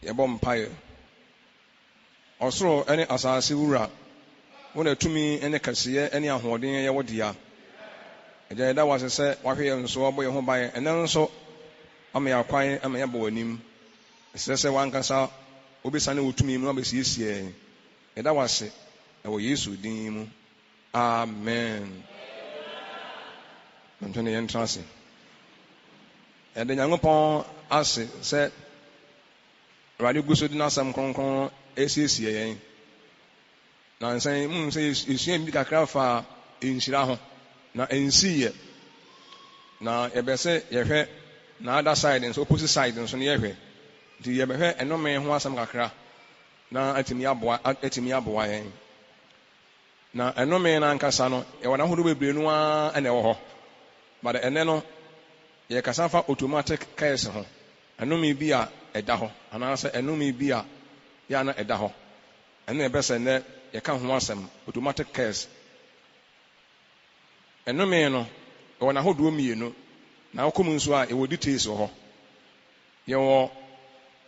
Yɛbɔ mpaeɛ. Ɔsoro ne asase Wura, wo na tumi ne kɛseyɛ ne ahoɔden yɛ wo dea. Agya, yɛda wo ase sɛ woahwɛ yɛn so, woabɔ yɛn ho ban. Ɛnnɛ nso, woama yɛn akwan ama yɛaba w'anim. Yɛsrɛ sɛ w'ankasa wobɛsiane wo tumi mu na woabɛsiesie yɛn. Yɛda wo ase wɔ Yesu din mu. Amen. Ntwene yɛntra ase. Yɛda Nyankopɔn ase sɛ Awurade gu so de n'asɛm kronkron no resiesie yɛn. Nansa yi, muhu sɛ yɛsua biribi kakra fa nhyira ho, na ɛnsiiɛ. Na yɛbɛ sɛ yɛhwɛ na other side nso, opposite side nso no yɛhwɛ. Nti yɛbɛhwɛ ɛnome ho asɛm kakra na atumi aboa, atumi aboa yɛn. Na ɛnome no ankasa no, yɛwɔ n'ahodoɔ bebree no ara na ɛwɔ hɔ. But ɛnɛ no, yɛkasa fa automatic curse ho. Ɛnome bi a ɛda hɔ, anaasɛ ɛnome bi a yɛ a na ɛda hɔ. Ɛno na yɛpɛ sɛ nnɛ yɛka ho asɛm, automatic curse. Ɛnome no, ɛwɔ n'ahodoɔ mmienu, na wokɔ mu nso a, yɛwɔ details wɔ hɔ. Yɛwɔ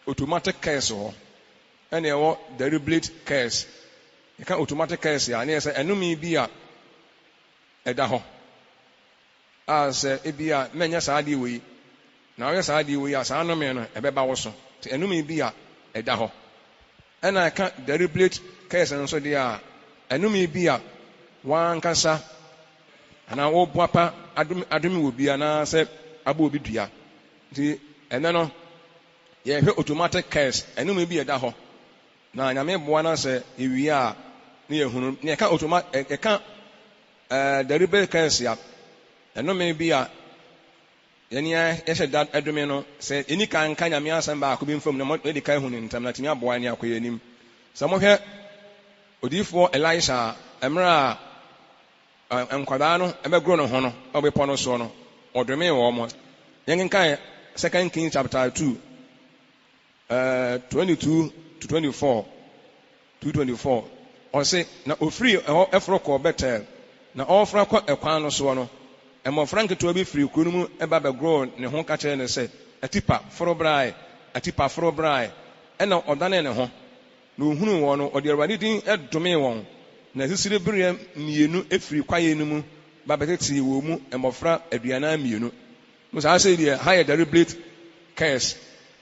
automatic curse wɔ hɔ, ɛna yɛwɔ deliberate curse. Yɛka automatic curse a, ne yɛ sɛ ɛnome bi a ɛda hɔ a sɛ ebia mɛnyɛ saa adeɛ wei, na woyɛ saa adeɛ wei a, saa nnome no ɛbɛba wo so. Nti ɛnome bi a ɛda hɔ. Ɛna ɛka deliberate curse nso deɛ a, ɛnome bi a w'ankasa anaa woboapa adome adome wɔ bi anaasɛ abɔ obi dua. Nti ɛnɛ no, yɛhwɛ automatic curse, ɛnome bi a ɛda hɔ. Na Nyame boa na sɛ yɛwie a, ne yɛhunu. Ne yɛka automa yɛka ɛɛ deliberate curse a, ɛnome bi a yɛne yɛhyɛ da ɛdome no, sɛ yɛni kan nka Nyame asɛm baako bi mfa mu na yɛdi kan hu no ntɛm na atumi aboa yɛn akɔ yɛn anim. Sɛ mohwɛ odiyifoɔ Elisha a, mmerɛ a nkwadaa no bɛgoro ne ho no wɔ bepɔ no soɔ no, ɔdomee wɔn. Yɛnkenkan Second Kings chapter 2, 22 to 24, 2:24, ɔse, Na ɔfirii ɛhɔ foro kɔɔ Betel, na ɔreforo akɔ ɛkwan no soɔ no, mmɔfra nketewa bi firii kuro no mu ba bɛgoroo ne ho ka kyerɛɛ no sɛ, Atipa, foro bra ɛ! Atipa, foro bra ɛ! Ɛnna ɔdanee ne ho, na ɔhunuu wɔn no, ɔde Awurade din domee wɔn. Na asisire bereɛ mmienu firii kwaeɛ no mu ba bɛtetee wɔn mu mmɔfra 42. Mo saa sei deɛ ha yɛ deliberate curse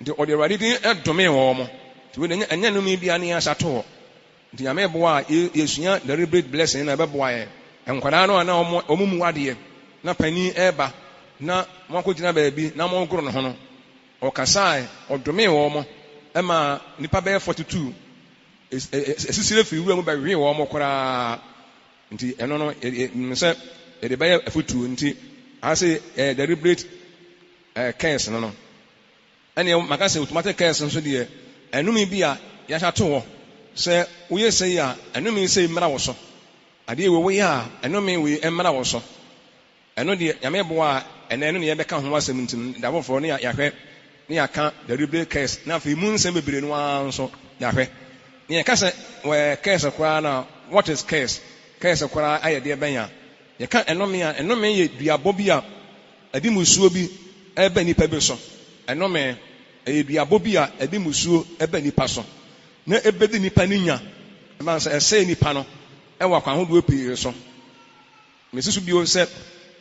nti ɔde Awurade din domee wɔn nti wei deɛ ɛnyɛ nnome biara ne yɛahyɛ ato hɔ nti Nyame boa a yɛsua deliberate blessing na ɛbɛboa yɛn nkwadaa no a na wɔn mu adeɛ na panin ɛreba na wɔakɔgyina baabi na wɔregoro ne ho no ɔkasae ɔdomee wɔn ɛma nnipa bɛyɛ 42 asisire firi wura mu bɛwee wɔn koraa. Nti ɛno no, yɛnim sɛ yɛde bɛyɛ afotuo nti, ase ɛyɛ deliberate curse no no. Ɛneɛ maka sɛ automatic curse nso deɛ, ɛnome bi a yɛahyɛ ato hɔ sɛ woyɛ sei a, ɛnome sei mmra wo so. Adeɛ wei woyɛ a, ɛnome wei mmra wo so. Ɛno deɛ Nyame boa a, ɛnɛ ɛno na yɛbɛka ho asɛm nti no, da foforɔ ne yɛahwɛ ne yɛaka deliberate curse na afei mu nsɛm bebree no ara nso yɛahwɛ. Ne yɛka sɛ wɔ curse koraa no a, what is curse? Curse koraa ayɛ deɛ bɛn a? Yɛka ɛnome a, ɛnome yɛ duabɔ bi a ɛde mmusuo bi ɛba nipa bi so. Ɛnome ɛyɛ duabɔ bi a ɛde mmusuo ɛba nipa so na ɛbɛdi nipa no nya, ɛma sɛ ɛsɛe nipa no ɛwɔ akwan ahodoɔ pii so. Mesi so bio sɛ,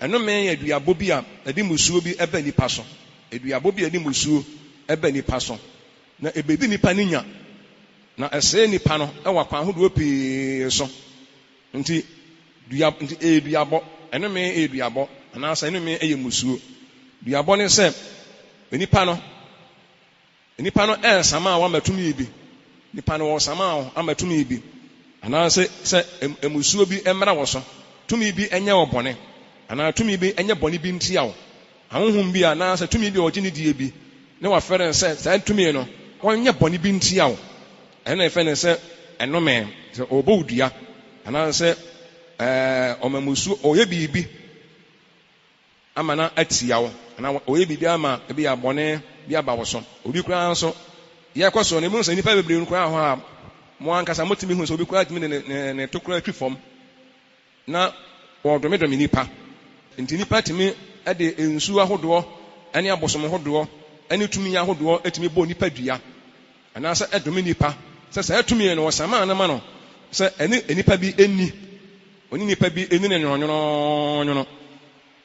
ɛnome yɛ duabɔ bi a ɛde mmusuo bi ba nnipa so. Duabɔ bi a ɛde mmusuo ba nnipa so, na ɛbɛdi nnipa no nya, na ɛsɛe nnipa no wɔ akwan ahodoɔ pii so. Nti, dua, nti ɛyɛ duabɔ. Ɛnome yɛ duabɔ, anaasɛ ɛnome yɛ mmusuo. Duabɔ ne sɛ, nnipa no, Nnipa no resama wo ama tumi bi. Nnipa no wɔresama wo ama tumi bi. Anaasɛ sɛ mmusuo bi mmra wo so. Tumi bi nyɛ wo bɔne. Anaa tumi bi nyɛ bɔne bi ntia wo. Ahonhom bi anaasɛ tumi bi a wɔgye ne die bi na wɔafrɛ no sɛ saa tumi no wɔnyɛ bɔne bi ntia wo. Ɛno na yɛfrɛ no sɛ ɛnome. Sɛ ɔrebɔ wo dua anaasɛ ɔma mmusuo, ɔyɛ biribi ama no atia wo, anaa ɔyɛ biribi ama ebia bɔne bi aba wo so. Obi koraa nso, yɛkɔ so no, ebihu sɛ nnipa bebree no koraa hɔ a, mo ankasa motumi hu sɛ obi koraa tumi de ne, ne, ne to koraa twi fam na wɔdomedome nnipa. Nti nnipa tumi de nsuo ahodoɔ ne abosom ahodoɔ ne tumi ahodoɔ tumi bɔ nnipa dua. anaasɛ ɛdome nnipa sɛ saa tumi no wɔsamaa no ma no sɛ ɛne nnipa bi nni, ɔne nnipa bi nni no nwononwononwono.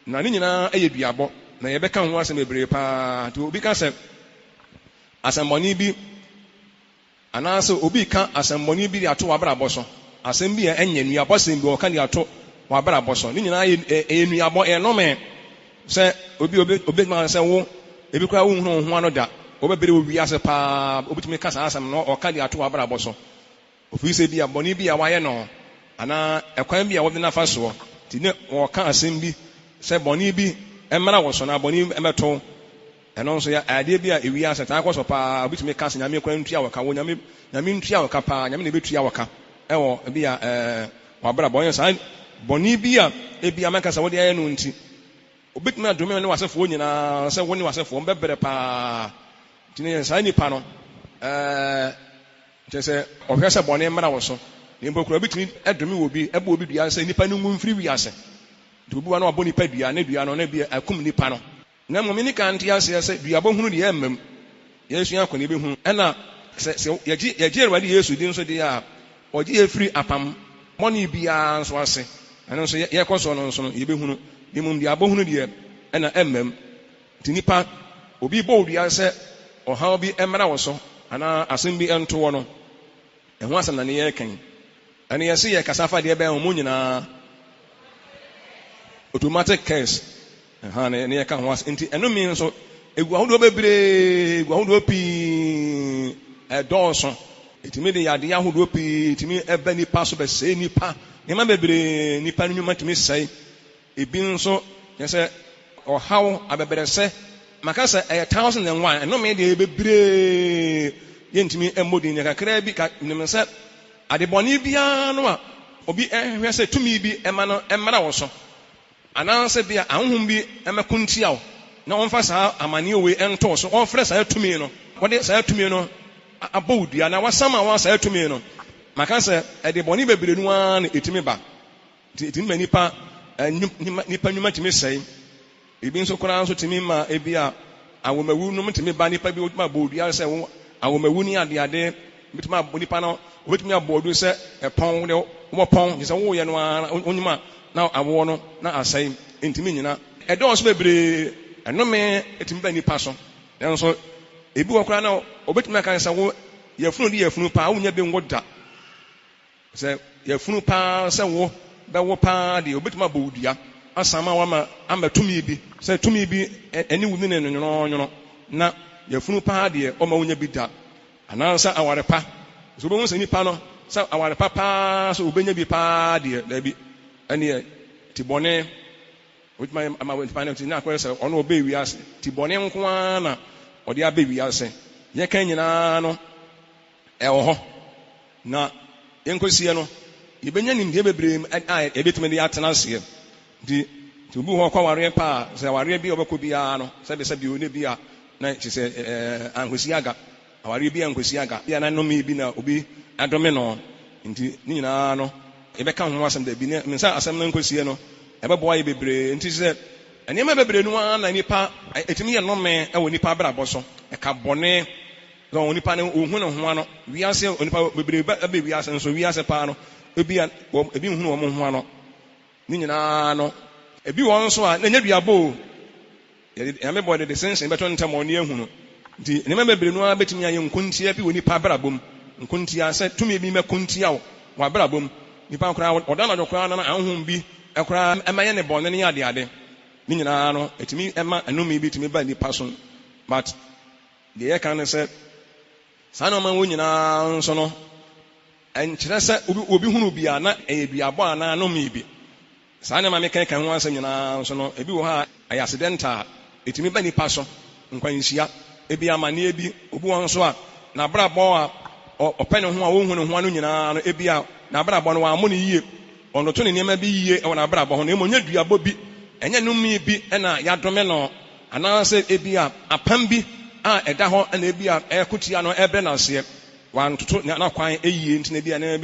Na ne nyinaa yɛ duabɔ, na yɛbɛka ho asɛm bebree paa. Nti obi ka sɛ asɛmmɔne bi anaasɛ obi reka asɛmmɔne bi de ato w'abrabɔ so, asɛm bi a ɛnyɛ nnuabɔsɛm bi ɔka de ato w'abrabɔ so, ne nyinaa yɛ ɛyɛ nnuabɔ, ɛyɛ nnome. Sɛ obi obi obi ma sɛ wo ebi koraa wonhunu wo ho ano da, wobɛbere wɔ wiase paa, obitumi ka saa asɛm no ɔka de ato w'abrabɔ so. Ofiri sɛ ebia bɔne bi a wayɛ no anaa ɛkwan bi a wɔde no afa soɔ nti ne wɔka asɛm bi sɛ bɔne bi mmra wo so anaa bɔne bi mmɛto wo. Ɛno nso yɛ adeɛ bi a ewiase taa kɔ so paa. Obi tumi ka sɛ Nyame koraa ntua wo ka. Wo Nyame, Nyame ntua wo ka paa. Nyame na ɛbɛtua wo ka ɛwɔ ebia ɛɛ w'abrabɔ. Ɔyɛ saa bɔne bi a ebia mɛka sɛ wode ayɛ no nti. Obetumi adome wo ne w'asefoɔ nyinaa sɛ wo ne w'asefoɔ mobɛbrɛ paa. Nti no yɛ saa nipa no ɛɛ kyerɛ sɛ ɔhwɛ sɛ bɔne mmra wo so. Na mpo koraa obetumi dome obi, ɛbɔ obi dua sɛ nipa no nwu mfiri wiase. Nti obi wɔ hɔ na wabɔ nipa dua, ne dua no na ebi akum nipa no. Na mmom yɛnni kan nte aseɛ sɛ duabɔ hunu deɛ ɛmma mu. Yɛresua akɔ na yɛbɛhunu. Ɛna sɛ sɛ yɛgye yɛgye Awurade Yesu di nso deɛ a, ɔgye yɛn firi apam bɔne biara nso ase. Ɛno nso yɛ yɛkɔ soɔ no nso no yɛbɛhunu. Na mmom duabɔ hunu deɛ ɛna ɛmma mu. Nti nipa, obi bɔ wo dua sɛ ɔhaw bi mmra wo so anaa asɛm bi nto wo no, ɛho asɛm na ne yɛreka yi. Ɛno yɛse yɛkasa fa deɛ ɛbɛn wɔn nyinaa. Automatic curse. Ɛha na ne yɛka ho asɛm. Nti ɛnome nso, egu ahodoɔ bebree, egu ahodoɔ pii, ɛdɔɔso. Ɛtumi de yadeɛ ahodoɔ pii tumi ɛba nipa so bɛsɛe nipa. Nneɛma bebree, nipa no nnwuma tumi sɛe. Ebi nso, kyerɛ sɛ ɔhaw, abɛbrɛsɛ. Maka sɛ ɛyɛ 1001, ɛnome deɛ ɛyɛ bebree. Yɛntumi mmɔ din, deɛ kakraa bi ka, nim sɛ ade bɔne biara no a obi hwehwɛ sɛ tumi bi mma no mmra wo so, anaasɛ bi a ahonhom bi mmɛko ntia wo na wɔmfa saa amanneɛ wei nto wo so, wɔmfrɛ saa tumi no, wɔde saa tumi no abɔ wo dua, na wɔasama wo saa tumi no. Maka sɛ ɛde bɔne bebree no ara na ɛtumi ba. Nti ɛtumi ma nipa nipa nnwuma tumi sɛe. Ebi nso koraa nso tumi ma ebi a awomawu nom tumi ba nipa bi wotumi abɔ odua sɛ wo awomawu ne adeade betumi abɔ nipa no obetumi abɔ odu sɛ ɛpɔn de wɔpɔn gye sɛ woyɛ no ara wonyim a na awoɔ no na asɛe ntumi nyina. Ɛdɔɔso bebree ɛnome tumi ba nipa so nanso ebi wɔ koraa na obetumi aka sɛ wo yafunu de yafunu paa wonya bi nwo da. Sɛ yafunu paa sɛ wo bɛwo paa deɛ, obetumi abɔ wo dua asan ama wama ama tumi bi sɛ tumi bi ɛne wo nini no nwononwono na yafunu paa deɛ ɔma wonya bi da. Anaasɛ aware pa. Sɛ wobɛhu sɛ nipa no sɛ aware pa paa sɛ obenya bi paa deɛ, daabi, ɛneɛ ti bɔne obetumi ama nipa no ti na akɔyɛ sɛ ɔno ɔbɛ wiase ti bɔne nko ara na ɔde abɛ wiase. Yɛka nyinaa no ɛwɔ hɔ. Na yɛnkɔsiɛ no, yɛbɛnya nimdeɛ bebree a yɛbɛtumi de atena aseɛ. Nti, nti obi wɔ hɔ ɔkɔ awareɛ pa a, sɛ awareɛ bi a ɔbɛkɔ biara no, sɛbesɛbe o, ne bi a na kyerɛ sɛ ɛɛ ankɔsi aga. Awareɛ bi ankɔsi aga. Bi a na nnome bi na obi adome no. Nti ne nyinaa no, yɛbɛka ho asɛm dabi. Ne sɛ asɛm no nkɔsiɛ no, ɛbɛboa yɛ bebree. Nti sɛ nneɛma bebree no ara na nipa, ɛtumi yɛ nnome wɔ nipa abrabɔ so. Ɛka bɔne. Na onipa no onhu ne ho ano. Wiase onipa bebree ba bɛ wiase nso wiase paa no ebi a wɔn ebi nhunu wɔn ho ano. Ne nyinaa no ebi wɔ nso a na ɛnyɛ duabɔ o. Yɛde Nyame bɔ de de sensen bɛto ntɛm a ɔne ahu no. Nti nneɛma bebree no ara betumi ayɛ nkontia bi wɔ nipa abrabɔ mu. Nkontia sɛ tumi bi mɛko ntia wo wɔ abrabɔ mu. Nipa koraa ɔda anadwo koraa na ahonhom bi koraa ɛmɛyɛ ne bɔne ne adeade. Ne nyinaa no etumi ɛma ɛnome bi tumi ba nipa so. But Deɛ yɛka ne sɛ, saa nneɛma wɔ nyinaa nso no, ɛnkyerɛ sɛ obi hunu bi a na ɛyɛ duabɔ anaa nnome bi. Saa nneɛma mekeka ho asɛm nyinaa nso no, ebi wɔ hɔ a ɛyɛ accident a ɛtumi ba nipa so, nkwanhyia, ebi amanneɛ bi. Obi wɔ hɔ nso a, n'abrabɔ a ɔpɛ ne ho a ɔnhu ne ho ano nyinaa no, ebi a n'abrabɔ no wammɔ no yie. Ɔntoto ne nneɛma bi yie wɔ n'abrabɔ ho, na mmom ɛnyɛ duabɔ bi, ɛnyɛ nnome bi na yɛadome no. Anaasɛ ebia apam bi a ɛda hɔ na ebia ɛreko tia no rebrɛ no aseɛ. Wantoto n'akwan yie nti na ebia nneɛma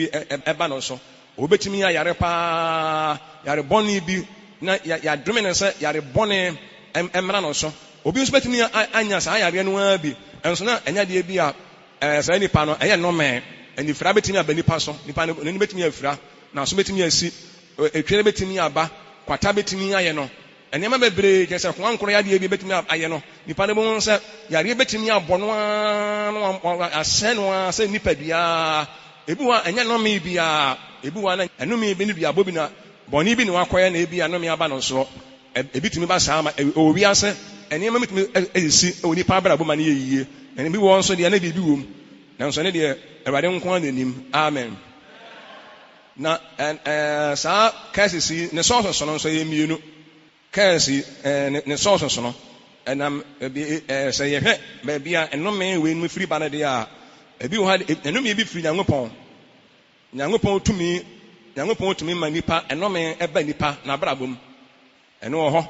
bi ba no so. Obetumi ayare paa, yare bɔne bi, na yɛadome no sɛ yare bɔne mmra no so. Obi nso betumi anya saa yareɛ no ara bi, nso na ɛnyɛ adeɛ bi a. ɛɛ saa nipa no, ɛyɛ nnome. Anifira betumi aba nipa so. Nipa no n'ani betumi afira, n'aso betumi asi, etwere betumi aba, kwata betumi ayɛ no. Nneɛma bebree, kyerɛ sɛ koankorɔ yadeɛ bi betumi ayɛ no. Nipa no bɛhu sɛ yareɛ betumi abɔ no ara na asɛe no ara sɛ nipadua. Ebi wɔ hɔ a ɛnyɛ nnome biara. Ebi wɔ hɔ a na nnome bi ne duabɔ bi na bɔne bi na wakɔyɛ na ebi a nnome aba no soɔ. Ebi tumi ba saa ma ɛwɔ wiase nneɛma bi tumi sisi wɔ nipa abrabɔ ma no yɛ yie. Na ebi wɔ hɔ nso deɛ na biribi wɔ mu. Nanso ɛno deɛ Awurade nko ara na nim. Amen. Na saa curses yi ne sources no nso ɛyɛ mmienu. Curse yi ne sources no ɛnam ebi sɛ yɛhwɛ baabi a nnome wei no firi ba no deɛ a, ebi wɔ hɔ a nnome bi firi Nyankopɔn. Nyankopɔn tumi Nyankopɔn tumi ma nipa nnome ba nipa n'abrabɔ mu. Ɛno wɔ hɔ.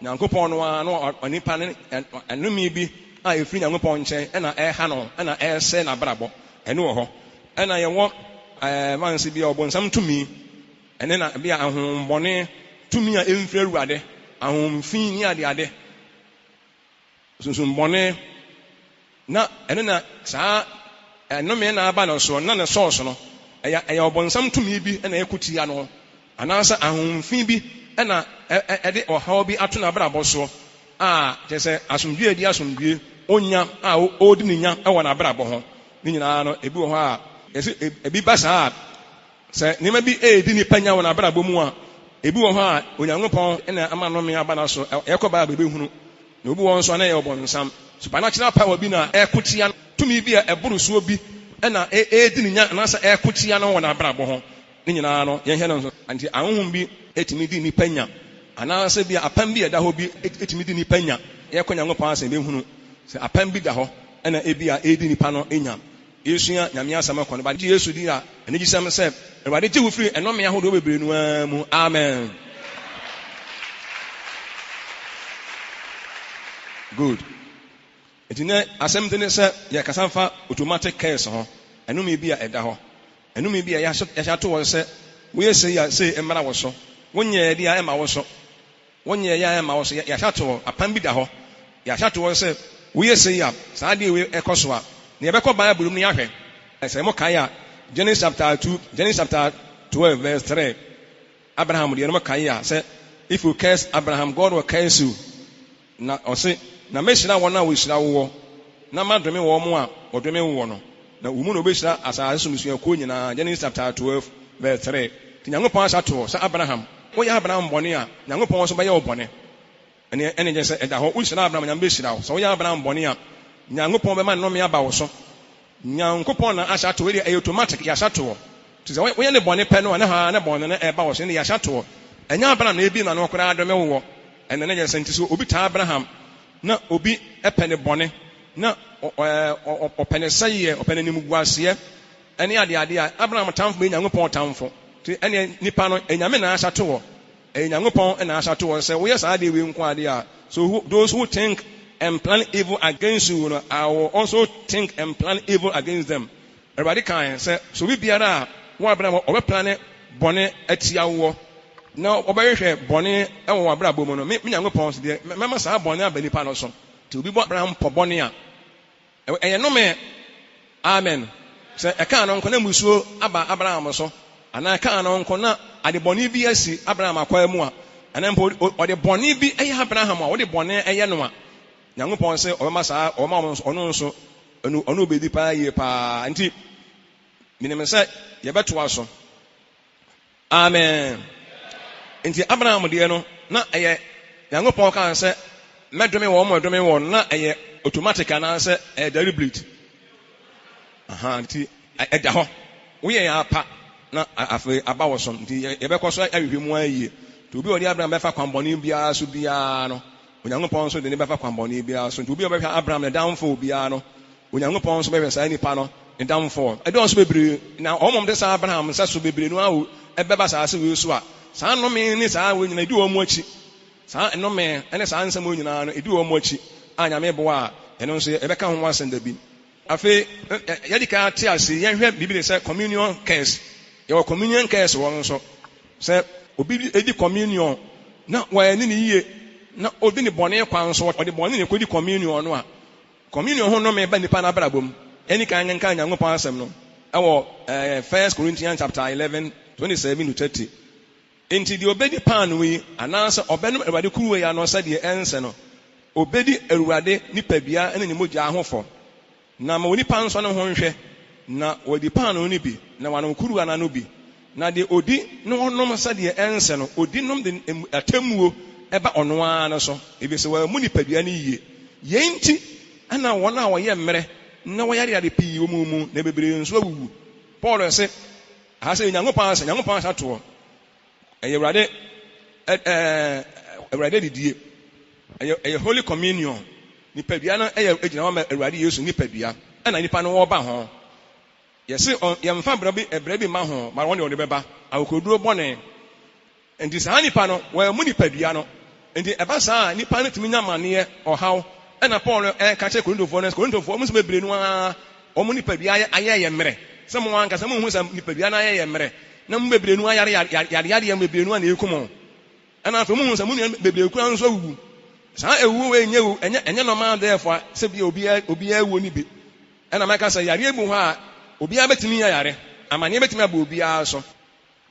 Nyankopɔn no ara no onipa no nnome bi a ɛfiri Nyankopɔn nkyɛn na ɛreha no na ɛresɛe n'abrabɔ. Ɛno wɔ hɔ. Ɛna yɛwɔ ɛɛ manse bi a ɔbonsam tumi ɛne na bi a ahohombɔne tumi a ɛmfiri Awurade, ahohomfi ne adeade, sunsum bɔne, na ɛno na saa nnome na aba no soɔ, na ne sɔɔso no, ɛyɛ ɛyɛ ɔbonsam tumi bi na ɛko tia no, anaasɛ ahonhom bi na ɛde ɔhaw bi ato n'abrabɔ soɔ a, kyerɛ sɛ asomdwie a ɛdi asomdwie ɔnya a ɔredi ne nya wɔ n'abrabɔ ho. Ne nyinaa no, ebi wɔ hɔ a, yɛse ebi ba saa a, Sɛ nneɛma bi redi nnipa nya wɔ n'abrabɔ mu a, ebi wɔ hɔ a, Onyankopɔn na ama nnome aba n'aso. Yɛkɔ Bible yɛbɛhunu. Na obi wɔ hɔ nso a, na ɛyɛ ɔbonsam. Supernatural power bi na ɛreko tia no. Tumi bi a ɛboro soɔ bi na ɛredi ne nya anaasɛ ɛreko tia no wɔ n'abrabɔ ho. Ne nyinaa no, yɛnhwɛ no nso. Nti ahonhom bi tumi di nnipa nya, anaasɛ bi a apam bi a ɛda hɔ bi tumi di nnipa nya. Yɛkɔ Nyankopɔn asɛm yɛbɛhunu sɛ apam bi da hɔ na ebi a ɛredi nnipa no nya. Yesua Nyame asɛm kɔ no ba gye Yesu di a, anigyesɛm sɛ Awurade gye wo firi ɛnɔme ahodoɔ bebree no ara mu. Amen. Good. Nti nɛ asɛm ti ne sɛ yɛkasa fa automatic curse ho, ɛnome bi a ɛda hɔ, ɛnome bi a yɛahyɛ ato hɔ sɛ woyɛ sei a sei mmra wo so, wonyɛɛ deɛ a ɛmma wo so. Wonyɛɛ yɛ a ɛmma wo so. Yɛahyɛ ato hɔ. Apam bi da hɔ. Yɛahyɛ ato hɔ sɛ woyɛ sei a, saa adeɛ wei kɔ so a. Na yɛbɛkɔ Bible mu na yɛahwɛ. Sɛ mokae a, Genesis chapter 2, Genesis chapter 12 verse 3, Abraham deɛ no mokae a, sɛ if you curse Abraham, God will curse you. Na ɔse, Na mɛhyira wɔn a wɔhyira woɔ, na madome wɔn a wɔdome woɔ no, na wo mu na wɔbɛhyira asase so mmusuakuo nyinaa. Genesis chapter 12 verse 3. Nti Nyankopɔn ahyɛ ato hɔ sɛ Abraham, woyɛ Abraham bɔne a, Nyankopɔn nso bɛyɛ wo bɔne. Ɛne ɛne kyerɛ sɛ ɛda hɔ, wohyira Abraham a, Nyame bɛhyira wo. Sɛ woyɛ Abraham bɔne a, Nyankopɔn bɛma nnome aba wo so. Nyankopɔn na ahyɛ ato hɔ, wei deɛ ɛyɛ automatic, yɛahyɛ ato hɔ. Nti sɛ woyɛ no bɔne pɛ no a, ne hɔ ara na bɔne no ɛreba wo so, ɛnde yɛahyɛ ato hɔ. Ɛnyɛ Abraham na ebie n'ano koraa dome woɔ. Ɛnde na kyerɛ sɛ, nti sɛ obi taa Abraham, na obi pɛ no bɔne, na ɔpɛ no sɛeɛ, ɔpɛ no animguaseɛ, ɛne adeade a, Abraham tamfo bɛyɛ Nyankopɔn tamfo. Nti ɛnneɛ nipa no, Nyame na ahyɛ ato hɔ. Ɛyɛ Nyankopɔn na ahyɛ ato hɔ sɛ woyɛ saa adeɛ wei nko ara deɛ a, so who, those who think and plan evil against you no, I will also think and plan evil against them. Awurade kae sɛ, sɛ obi biara a wɔ abrabɔ ɔbɛplane bɔne atia woɔ na ɔbɛhwehwɛ bɔne wɔ w'abrabɔ mu no, me, me Nyankopɔn nso deɛ, mɛma saa bɔne aba nipa no so. Nti obi bɔ Abraham pɔ bɔne a, Ɛyɛ nnome. Amen. Sɛ ɛkaa no nko na mmusuo aba Abraham so, anaa ɛkaa no nko na ade bɔne bi asi Abraham akwaa mu a, anaa mpo ɔde bɔne bi yɛ Abraham a, wode bɔne yɛ no a, Nyankopɔn se ɔbɛma saa, ɔbɛma ɔno nso, ɔno nso, ɔno obedi paa yie paa. Nti, menim sɛ yɛbɛtoa so. Amen. Nti Abraham deɛ no, na ɛyɛ Nyankopɔn kaa sɛ, mɛdome wɔn ma ɛdome wɔn, na ɛyɛ automatic anaasɛ ɛyɛ deliberate. Aha, nti ɛda hɔ. Woyɛ yɛn apa na afei aba wɔ so. Nti yɛbɛkɔ so ahwehwɛ mu ara yie. Nti obi a ɔde Abraham bɛfa kwanbɔne biara so biara no, Onyankopɔn nso de no bɛfa kwanbɔne biara so. Nti obi a ɔbɛhwɛ Abraham ne downfall biara no, Onyankopɔn nso bɛhwɛ saa nipa no ne downfall. Ɛdɔɔso bebree, na wɔn a wɔte saa Abraham nsɛso bebree no ara bɛba asaase wei so a, saa nnome ne saa wei nyinaa edi wɔn akyi. Saa nnome ne saa nsɛm wei nyinaa no edi wɔn akyi a Nyame boa a, ɛno nso yɛbɛka ho asɛm da bi. Afei, yɛadi kan ate ase, yɛnhwɛ biribi te sɛ communion curse. Yɛwɔ communion curse wɔ nso. Sɛ obi di communion na wanni no yiye, na odi ne bɔne kwan so, ɔde bɔne na ekodi communion no a, Communion ho nnome ba nnipa no abrabɔ mu. Yɛnni kan nkenkan Nyankopɔn asɛm no wɔ ɛɛ First Corinthians chapter 11, 27 to 30. Enti deɛ ɔbɛdi paanoo yi anaasɛ ɔbɛnom Awurade kuruwa yi ano sɛdeɛ ɛnsɛ no, ɔbɛdi Awurade nipadua ne ne mogya ho fɔ. Na ma onipa nsɔ ne ho nhwɛ, na wadi paanoo no bi, na wanom kuruwa no ano bi. Na deɛ ɔdi na ɔnom sɛdeɛ ɛnsɛ no, ɔdi nom de atemmuo ba ɔno ara no so, ɛfiri sɛ wammu nipadua no yie. Yei nti na wɔn a wɔyɛ mmerɛ na wɔyareyare pii wɔ mo mu, na bebree nso awuwu. Paul se, Aha sɛ Nyankopɔn asɛ, Nyankopɔn asa toɔ. Ɛyɛ Awurade, ɛɛ, Awurade adidie. Ɛyɛ, ɛyɛ Holy Communion. Nipadua no ɛyɛ egyina hɔ ma Awurade Yesu nipadua. Ɛna nipa no wɔba ho. Yɛse ɔn, yɛmfa brɛ bi, ɛbrɛ bi mma ho, but wɔn deɛ wɔde bɛba. Akokoduro bɔne. Nti saa nipa no, wɔammu nipadua no. Nti ɛba saa a, nipa no tumi nya amaneɛ, ɔhaw. Ɛna Paul ɛreka kyerɛ Korintofoɔ no sɛ, Korintofoɔ, mo nso bebree no ara, wɔn nipadua ayɛ, ayɛ yɛ mmerɛ. Sɛ mo ankasa monhu sɛ nipadua no ayɛ yɛ mmerɛ, na mo bebree no ayare yare, yareyareɛ bebree no ara na ɛreku mo. Ɛna afei muhu sɛ mo nua bebree koraa nso awuwu. Saa awuo wei nyɛ wu, ɛnyɛ ɛnyɛ normal death a sɛ bi a obiara obiara awuo no bi. Ɛna mɛka sɛ yareɛ bi wɔ hɔ a obiara bɛtumi ayare, amaneɛ bɛtumi aba obiara so.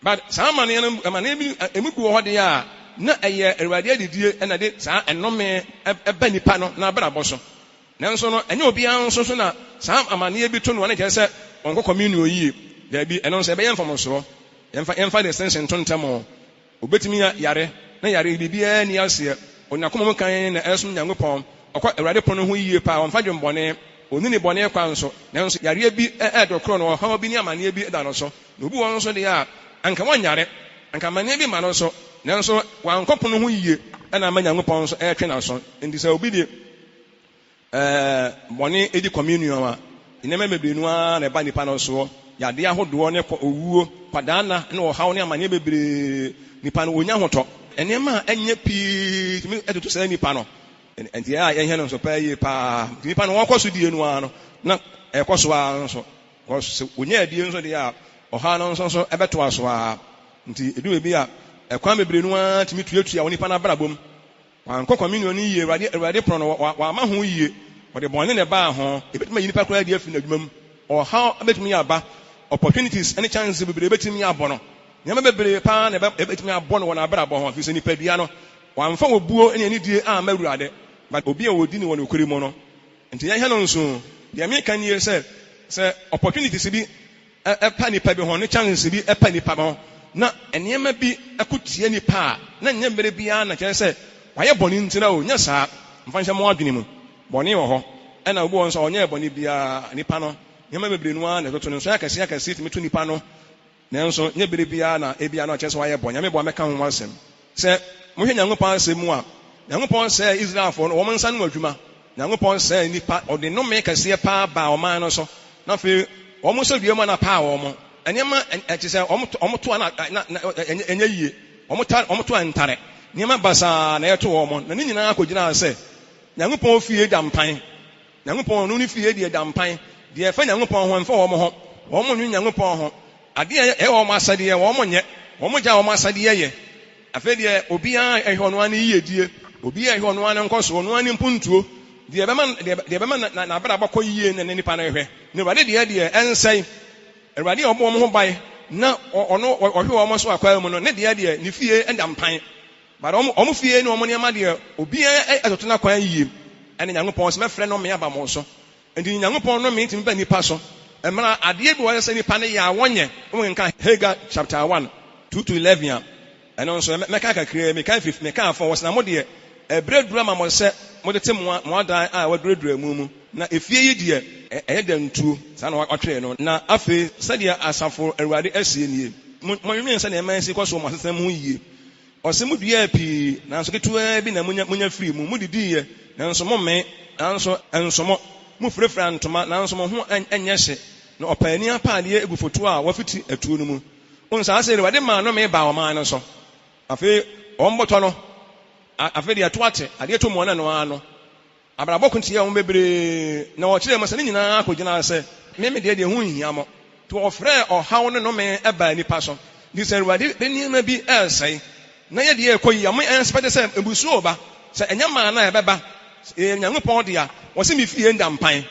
But saa amaneɛ no amaneɛ bi emu bi wɔ hɔ deɛ a na ɛyɛ Awurade adidie ɛna ɛde saa ɛnome ɛba nipa no n'abrabɔ so. Nanso no ɛnyɛ obiara nso so na saa amaneɛ bi to no a na kyerɛ sɛ ɔnkɔ communion yie. Daabi, ɛno nso ɛbɛyɛ mfomsoɔ. Yɛmfa yɛmfa distinction nto ntam o. Obetumi ayare, na yare yi biribiara nni aseɛ. Ɔde n'akoma mu kann na ɛresom Nyankopɔn. Ɔkɔ Awurade pono no ho yie paa, ɔmfa dwembɔne, ɔnni ne bɔne kwan so. Nanso yareɛ bi redɔ korɔ no, ɔhaw bi ne amaneɛ bi da no so. Na obi wɔ hɔ nso deɛ a, anka wanyare, anka amaneɛ bi mma no so, nanso wankɔ pono ho yie na ama Nyankopɔn nso retwe n'aso. Enti sɛ obi de bɔne di communion a, nneɛma bebree no ara na ɛba nipa no soɔ. Yadeɛ ahodoɔ ne owuo, kwadaanna ne ɔhaw ne amaneɛ bebree. Nipa no ɔnya ahotɔ. Nneɛma a ɛnyɛ pii tumi toto saa nipa no. Nti ɛyɛ a yɛhwɛ no nso paa yie paa. Nti nipa no ɔkɔ so die no ara no, na ɛkɔ so ara nso. Because sɛ ɔnya adie nso deɛ a, ɔhaw no nso so ɛbɛtoa so ara. Nti ɛdu baabi a, ɛkwan bebree no ara tumi tuatua wɔ nipa no abrabɔ mu. Wankɔ communion no yie, Awurade, Awurade pono no, wa, wamma ho yie. Ɔde bɔne na ɛbaa ho. Ebetumi ayi nipa koraa adi afi n'adwuma mu. Ɔhaw betumi aba. Opportunities ne chances bebree betumi abɔ no. Nneɛma bebree paa na ɛbɛ, ebetumi abɔ no wɔ n'abrabɔ ho, efisɛ nipadua no, wamfa obuo ne anidie amma Awurade. But obi a odi no wɔ nokorɛ mu no, nti yɛnhwɛ no nso. Deɛ meka nie sɛ, sɛ opportunities bi pa nnipa bi ho, ne chances bi pa nnipa ho, na nneɛma bi ko tia nnipa a, na nyɛ mmerɛ biara na kyerɛ sɛ wayɛ bɔne ntira o, nyɛ saa. Mfa nhyɛ mo adwene mu. Bɔne wɔ hɔ, ɛna obi wɔ hɔ nso a ɔnyɛɛ bɔne biara, nnipa no, nneɛma bebree no ara na ɛtoto no, nsɔhwɛ akɛseɛ akɛseɛ tumi to nnipa no, nanso nyɛ bere biara na ebia na ɔkyerɛ sɛ wayɛ bɔne. Nyame boa mɛka ho asɛm. Sɛ mohwɛ Nyankopɔn asɛm mu a, Nyankopɔn sɛee Israelfoɔ no, wɔn nsa ano adwuma. Nyankopɔn sɛee nnipa, ɔde nnome kɛseɛ paa baa ɔman no so, na afei wɔn nso dua mu a na paa wɔn. Nneɛma ɛte sɛ wɔn wɔn to a na na na ɛnyɛ yie, wɔn ta wɔn to a ntare, nneɛma basaa na ɛto wɔn, na ne nyinaa kɔgyinaa sɛ Nyankopɔn fie da mpan. Nyankopɔn no ne fie deɛ da mpan. Deɛ ɛfa Nyankopɔn ho, ɛmfa wɔn ho. Wɔn nnwene Nyankopɔn ho. Adeɛ a ɛyɛ wɔn asɛdeɛ, wɔn nyɛ. Wɔn gyaa wɔn asɛdeɛ yɛ. Afei deɛ obiara hwɛ ɔno ara ne yiedie, obiara hwɛ ɔno ara ne nkɔsoɔ, ɔno ara ne mpuntuo. Deɛ ɛbɛma, deɛ, deɛ ɛbɛma na, n'abrabɔ kɔ yie na ne nipa no hwɛ. Na Awurade deɛ deɛ, ɛnsɛe. Awurade a ɔbɔ wɔn ho ban na ɔno ɔhwɛ wɔn so akwaa mu no, ne deɛ deɛ, ne fie da mpan. But wɔn, wɔn fie ne wɔn nneɛma deɛ, obiara ɛtoto n'akwan yie. Ɛne Nyankopɔn sɛ, mɛfrɛ nnome aba mo so. Enti Nyankopɔn nnome tumi ba nnipa so. Ɛmmra adeɛ bi wɔ hɔ sɛ nnipa no yɛ a wɔnyɛ. Wonkenkan Hagar chapter 1, 2 to 11 a, ɛno nso mɛka kakraa bi. Mekae firi, mekaa fam, wɔse na mo deɛ, ɛberɛ aduru ama mo sɛ motete mo mo adan a wɔaduradura mu mu, na efie yi deɛ, ɛyɛ dantuo. Saa na wɔatwerɛ no. Na afei sɛdeɛ Asafo Awurade seɛ nie, Monwene sɛdeɛ nneɛma si kɔ so wɔ mo asetena mu ho yie. Ɔse, Moduaa pii, nanso ketewaa bi na monya monya firii mu, modidiiɛ, nanso mommee, nanso ɛnso mo, mofirafiraa ntoma, nanso mo ho nyɛ hye, na ɔpaani apaadeɛ gu fotoɔ a wɔafiti atuo no mu. Wohu saa sɛ Awurade maa nnome baa ɔman no so. Afei wɔn bɔtɔ no, afei deɛ ɛto ate, adeɛ to mu ɔne no ara no. Abrabɔ ko tiaa wɔn bebree, na wɔkyerɛɛ mu sɛ ne nyinaa kogyinaa sɛ, Me me deɛ deɛ ɛho nhia mo. Nti wɔfrɛɛ ɔhaw ne nnome baa nnipa so. Nti sɛ Awurade de nneɛma bi resɛe, na yɛ deɛ ɛrekɔ yie a, mo ɛnspɛte sɛ mmusuo reba. Sɛ ɛnyɛ maa no a ɛbɛba. Yɛyɛ Nyankopɔn dea. Wɔse me fie nda mpan.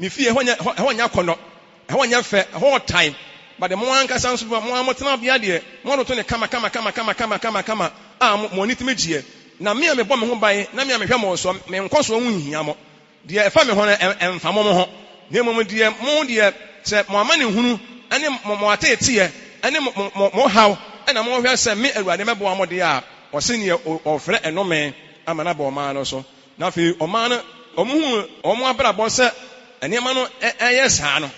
Me fie, ɛhɔ nyɛ, ɛhɔ nyɛ akɔnnɔ, ɛhɔ nyɛ fɛ, ɛhɔ ɔtan. But mo ankasa nso, mo ara mo tenabea deɛ, moatoto no kama kama kama kama kama kama kama a mo ani tumi gyeɛ. Na me a mebɔ me ho ban na me a mehwɛ mo soɔ, me nkɔsoɔ ho nhia mo. Deɛ ɛfa me ho no, ɛmfa mo mo ho, na mmom deɛ mo deɛ, sɛ mo amanehunu ne mo ateeteɛ ne mo haw na mohwɛ sɛ me Awurade mɛboa mo deɛ a, ɔse neɛ ɔrefrɛ nnome ama no aba ɔman no so. Na afei ɔman no, wɔhuu wɔn abrabɔ sɛ nneɛma no reyɛ saa no,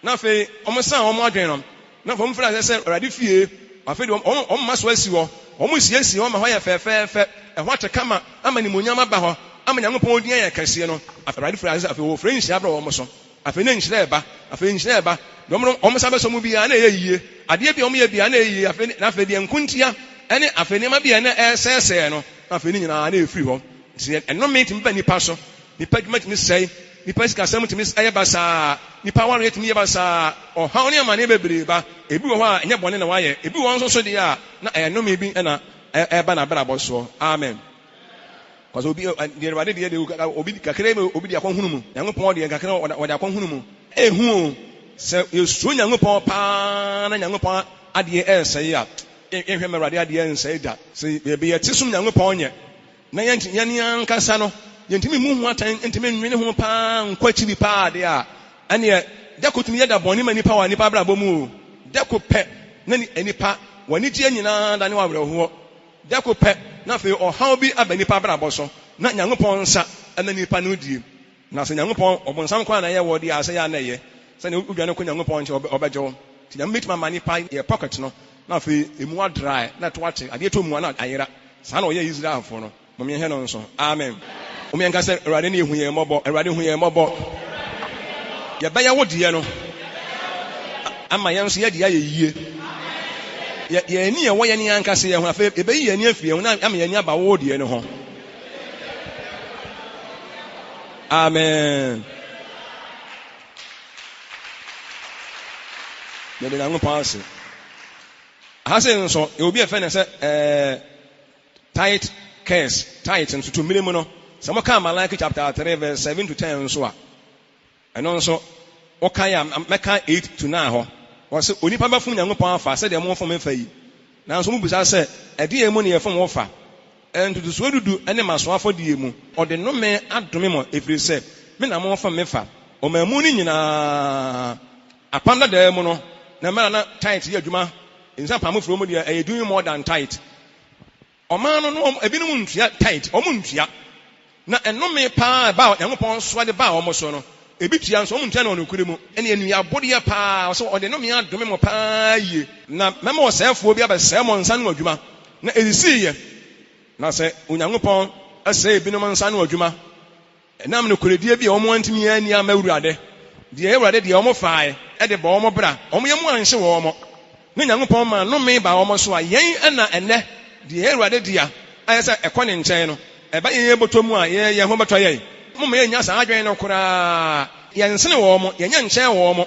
na afei wɔsan wɔn adwene no, na afei wɔfiri aseɛ sɛ Awurade fie, afei deɛ wɔn wɔn mma so asi hɔ, wɔsiesie hɔ ma hɔ ayɛ fɛɛfɛɛfɛ, ɛhɔ ate kama, ama animuonyam aba hɔ, ama Nyankopɔn din ayɛ kɛseɛ no, afei Awurade firi aseɛ sɛ afei wɔfrɛ nhyira brɛ wɔn so, afei na nhyira reba, afei nhyira reba, deɛ wɔn wɔn nsa bɛsɔ mu biara na ɛyɛ yie, adeɛ bi a wɔyɛ biara na ɛyɛ yie, afei na afei deɛ nkontia ne afei nneɛma bi a na ɛresɛesɛe no, na afei ne nyinaa na ɛfiri hɔ. Nti nnome tumi ba nnipa so, nnipa adwuma tumi sɛe, nnipa sikasɛm tumi yɛ basaa, nnipa awareɛ tumi yɛ basaa, ɔhaw ne amaneɛ bebree ba. Ebi wɔ hɔ a ɛnyɛ bɔne na wayɛ, ebi wɔ hɔ nso so deɛ a na ɛyɛ nnome bi na ɛreba n'abrabɔ soɔ. Amen. Kɔsɛ obi deɛ Awurade deɛ deɛ obi kakra bi obi de akɔhunu mu. Nyankopɔn deɛ kakra wɔde akɔhunu mu. Ehu o, sɛ yɛsuro Nyankopɔn paa na Nyankopɔn adeɛ ɛresɛe a, yɛnhwɛ ma Awurade adeɛ nsɛe da. Sɛ baabi yɛte som Nyankopɔn nyɛ na yɛn ankasa no, yɛntumi mmu ho atɛn, ntumi nnwene ho paa nkɔ akyiri paa deɛ a, ɛneɛ da koro tumi yɛ da bɔne ma nnipa wɔ nnipa abrabɔ mu o. Da koro pɛ na nnipa, wɔn anigyeɛ nyinaa dane wɔ awerɛhoɔ. Da koro pɛ na afei ɔhaw bi aba nnipa abrabɔ so na Nyankopɔn nsa na nnipa no die. Na sɛ Nyankopɔn, ɔbonsam koraa na ɛyɛ wɔ deɛ a, sɛ yɛ a na ɛyɛ. Sɛdeɛ wodwane kɔ Nyankopɔn nkyɛn, ɔbɛgye wo. Nti Nyame bɛtumi ama nipa yɛ pocket no, na afei emu adry, na ɛto ate, adeɛ tɔ mu a na ayera. Saa na ɔyɛɛ Israelfoɔ no. Mom yɛnhwɛ no nso. Amen. Mom yɛnka sɛ, Awurade ne hu yɛn mmɔbɔ. Awurade hu yɛn mmɔbɔ. Yɛbɛyɛ wo deɛ no, ama yɛn nso yɛdeɛ ayɛ yie. Yɛ, yɛn ani a ɛwɔ yɛn ankasa yɛn ho, afei yɛbɛyi yɛn ani afiri yɛn ho na ama yɛn ani aba wo deɛ no ho. Amen. Yɛde Nyankopɔn ase. Aha sei nso, yɛwɔ bi a yɛfrɛ no sɛ ɛɛ tithe curse, tithe nso to mmere mu no. Sɛ moka Malachi chapter 3 verse 7 to 10 nso a, Ɛno nso, wokae a, mɛka 8 to 9 hɔ. Ɔse, Onipa bɛfom Nyankopɔn afa sɛdeɛ mofom me fa yi. Nanso mobisa sɛ, Ɛdeɛn mu na yɛfom wo fa? Ntotosoɔ dudu ne mmasoɔ afɔdie mu. Ɔde nnome adome mo, ɛfiri sɛ me na mofom me fa. Ɔman mu no nyinaa, Apam Dadaa mu no, na mmerɛ a na tithe yɛ adwuma, nsa apam foforɔ mu deɛ, ɛyɛ doing more than tithe. Ɔman no no wɔn ebinom ntua tithe, wɔn ntua. Na nnome paa a ɛbaa Nyankopɔn soa de baa wɔn so no, ebi tua nso wɔn ntua no wɔ nokorɛ mu. Ɛne anuabodeɛ paa, ɔsɛ ɔde nnome adome mo paa yie. Na mɛma ɔsɛefoɔ bi abɛsɛe mo nsa ano adwuma. Na esisiiɛ, na sɛ Onyankopɔn sɛe ebinom nsa ano adwuma, Ɛnam nokorɛdie bi a wɔn antumi anni amma Awurade, deɛ ɛyɛ Awurade deɛ wɔn faae de bɔɔ wɔn bra, wɔn yam anhye wɔn, ne Nyankopɔn maa nnome baa wɔn so a, yɛn na ɛnnɛ, deɛ ɛyɛ Awurade dea a ɛyɛ sɛ ɛkɔ ne nkyɛn no, ɛba yɛn bɔtɔ mu a, yɛn yɛn ho bɛtɔ yɛn. Momma yɛnnya saa adwene no koraa. Yɛnsene wɔn, yɛnyɛ nkyɛn wɔn.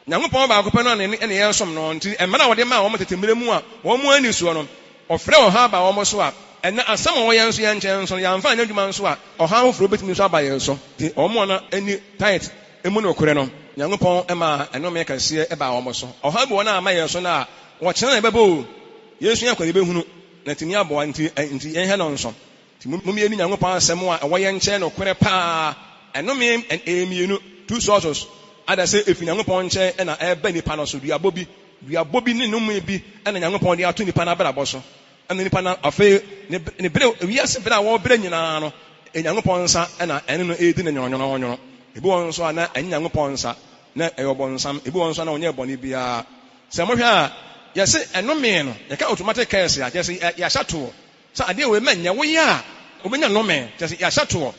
Nyankopɔn baako pɛ no a na yɛresom no nti, mmara a ɔde maa wɔn tete mmerɛ mu a wɔn anni soɔ no, ɔfrɛ ɔhaw ba wɔn so a, ɛnnɛ asɛm a ɔwɔ yɛn nso yɛn nkyɛn nso no, yɛamfa anyɛ adwuma nso a, ɔhaw foforɔ bɛtumi nso aba yɛn so. Nti wɔn a na ɛnni tithe mu nokorɛ no, Nyankopɔn maa ɛnome kɛseɛ baa wɔn so. Ɔhaw bi wɔ hɔ no a amma yɛn so no a, ɔkyena na ɛbɛba o, yɛsua kwan yɛbɛhunu na atumi aboa nti, nti yɛnhwɛ no nso. Nti mom yɛnni Nyankopɔn asɛm a ɛwɔ yɛn nkyɛn nokorɛ paa. Ɛnome ɛyɛ mmienu, two sources, ada sɛ ɛfiri Nyankopɔn nkyɛn na ɛreba nipa no so, duabɔ bi, duabɔ bi ne nnome bi na Nyankopɔn de ato nipa no abrabɔ so. Ɛna nipa no afei ne ne bere, wiase bere a wɔrebrɛ nyinaa no, Nyankopɔn nsa na ɛne no redi no nwononwono. Ebi wɔ hɔ nso a na ɛnyɛ Nyankopɔn nsa, na ɛyɛ ɔbonsam. Ebi wɔ hɔ nso a na ɔnyɛɛ bɔne biara. Sɛ mohwɛ a, yɛse ɛnome no, yɛka automatic curse a, kyerɛ sɛ yɛahyɛ toɔ. Sɛ adeɛ wei mɛnyɛ, woyɛ a wobɛnya nnome, kyerɛ sɛ yɛahyɛ toɔ.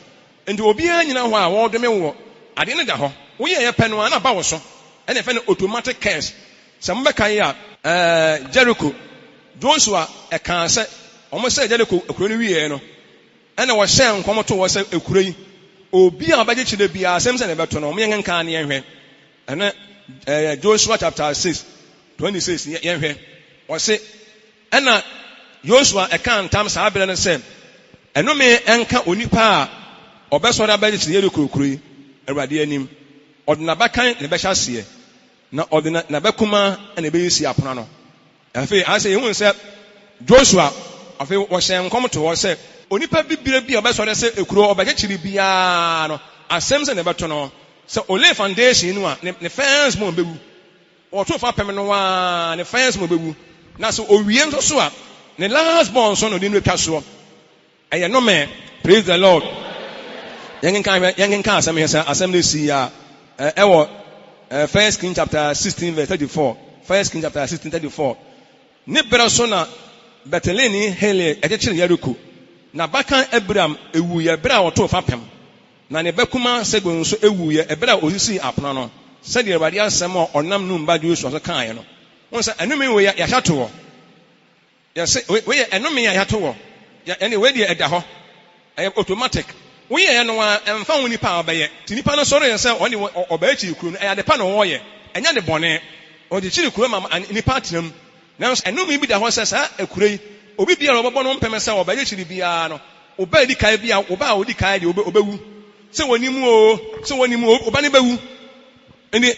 Nti obiara nnyina hɔ a wɔredome woɔ. Adeɛ no da hɔ. Woyɛeɛ pɛ no ara na aba wo so. Ɛna yɛfrɛ no automatic curse. Sɛ mobɛkae a, ɛɛ Jericho, Joshua kaa sɛ wɔsɛee Jericho kuro no wieeɛ no, ɛna wɔhyɛɛ nkɔm too hɔ sɛ kuro yi, obi a ɔbɛgyekyere biara, asɛm sɛ na ɛbɛto no. Wɔn yɛnkenkan na yɛnhwɛ. Ɛno ɛyɛ Joshua chapter 6, 26, yɛnhwɛ. Ɔse, Ɛnna Yosua kaa ntam saa bere no sɛ, Nnome nka onipa a ɔbɛsɔre abɛkyekyere Yeriko kuro yi, Awurade anim. Ɔde n'abakan na ɛbɛhyɛ aseɛ, na ɔde n'abakumaa na ɛbɛsi apono ano. Afei, ayɛ sɛ yɛhu sɛ Joshua, afei wɔhyɛɛ nkɔm too hɔ sɛ, onipa bibire bi a ɔbɛsɔre sɛ ekuro ɔbɛkyekyere biara no, asɛm sɛ na ɛbɛto no, sɛ ɔlay foundation no a, ne first born bɛwu. Ɔto fapem no ara, ne first born bɛwu. Na sɛ ɔwie nso so a, ne last born nso na ɔde no bɛtwa soɔ. Ɛyɛ nnome. Praise the Lord. Yɛnkenkan hwɛ, yɛnkenkan asɛm hwɛ sɛ asɛm no sii a ɛwɔ First King chapter 16 verse 34. First King chapter 16 34. Ne berɛ so na Betelni Hiel kyekyere Yeriko. N'abakan Abiram wuiɛ berɛ a ɔtoo fapem, na ne ba kumaa Segub nso wuiɛ ɛberɛ a ɔsisii apono ano, sɛdeɛ Awurade asɛm a ɔnam Nun ba Yosua so kaeɛ no. Wohu sɛ ɛnome wei yɛahyɛ ato hɔ. Yɛse wei yɛ ɛnome a yɛato wɔ yɛ ɛne wei deɛ ɛda hɔ ɛyɛ automatic woyɛɛ no ara ɛmfa ho nipa a ɔbɛyɛ nti nipa no sɔree sɛ ɔne ɔbɛkyiri kuro no ɛyɛ ade pa na ɔɔyɛ ɛnyɛ ade bɔne ɔkyekyere kuro ma nipa atena mu nanso ɛnome bi da hɔ sɛ saa akuro yi obi biara ɔbɛbɔ no mpɛmɛ sɛ ɔbɛkyekyere biara no ɔba edi kan bi a ɔba a odi kan deɛ ɔbɛwu sɛ wɔnim oo sɛ wɔnim oo ɔba no bɛwu Enti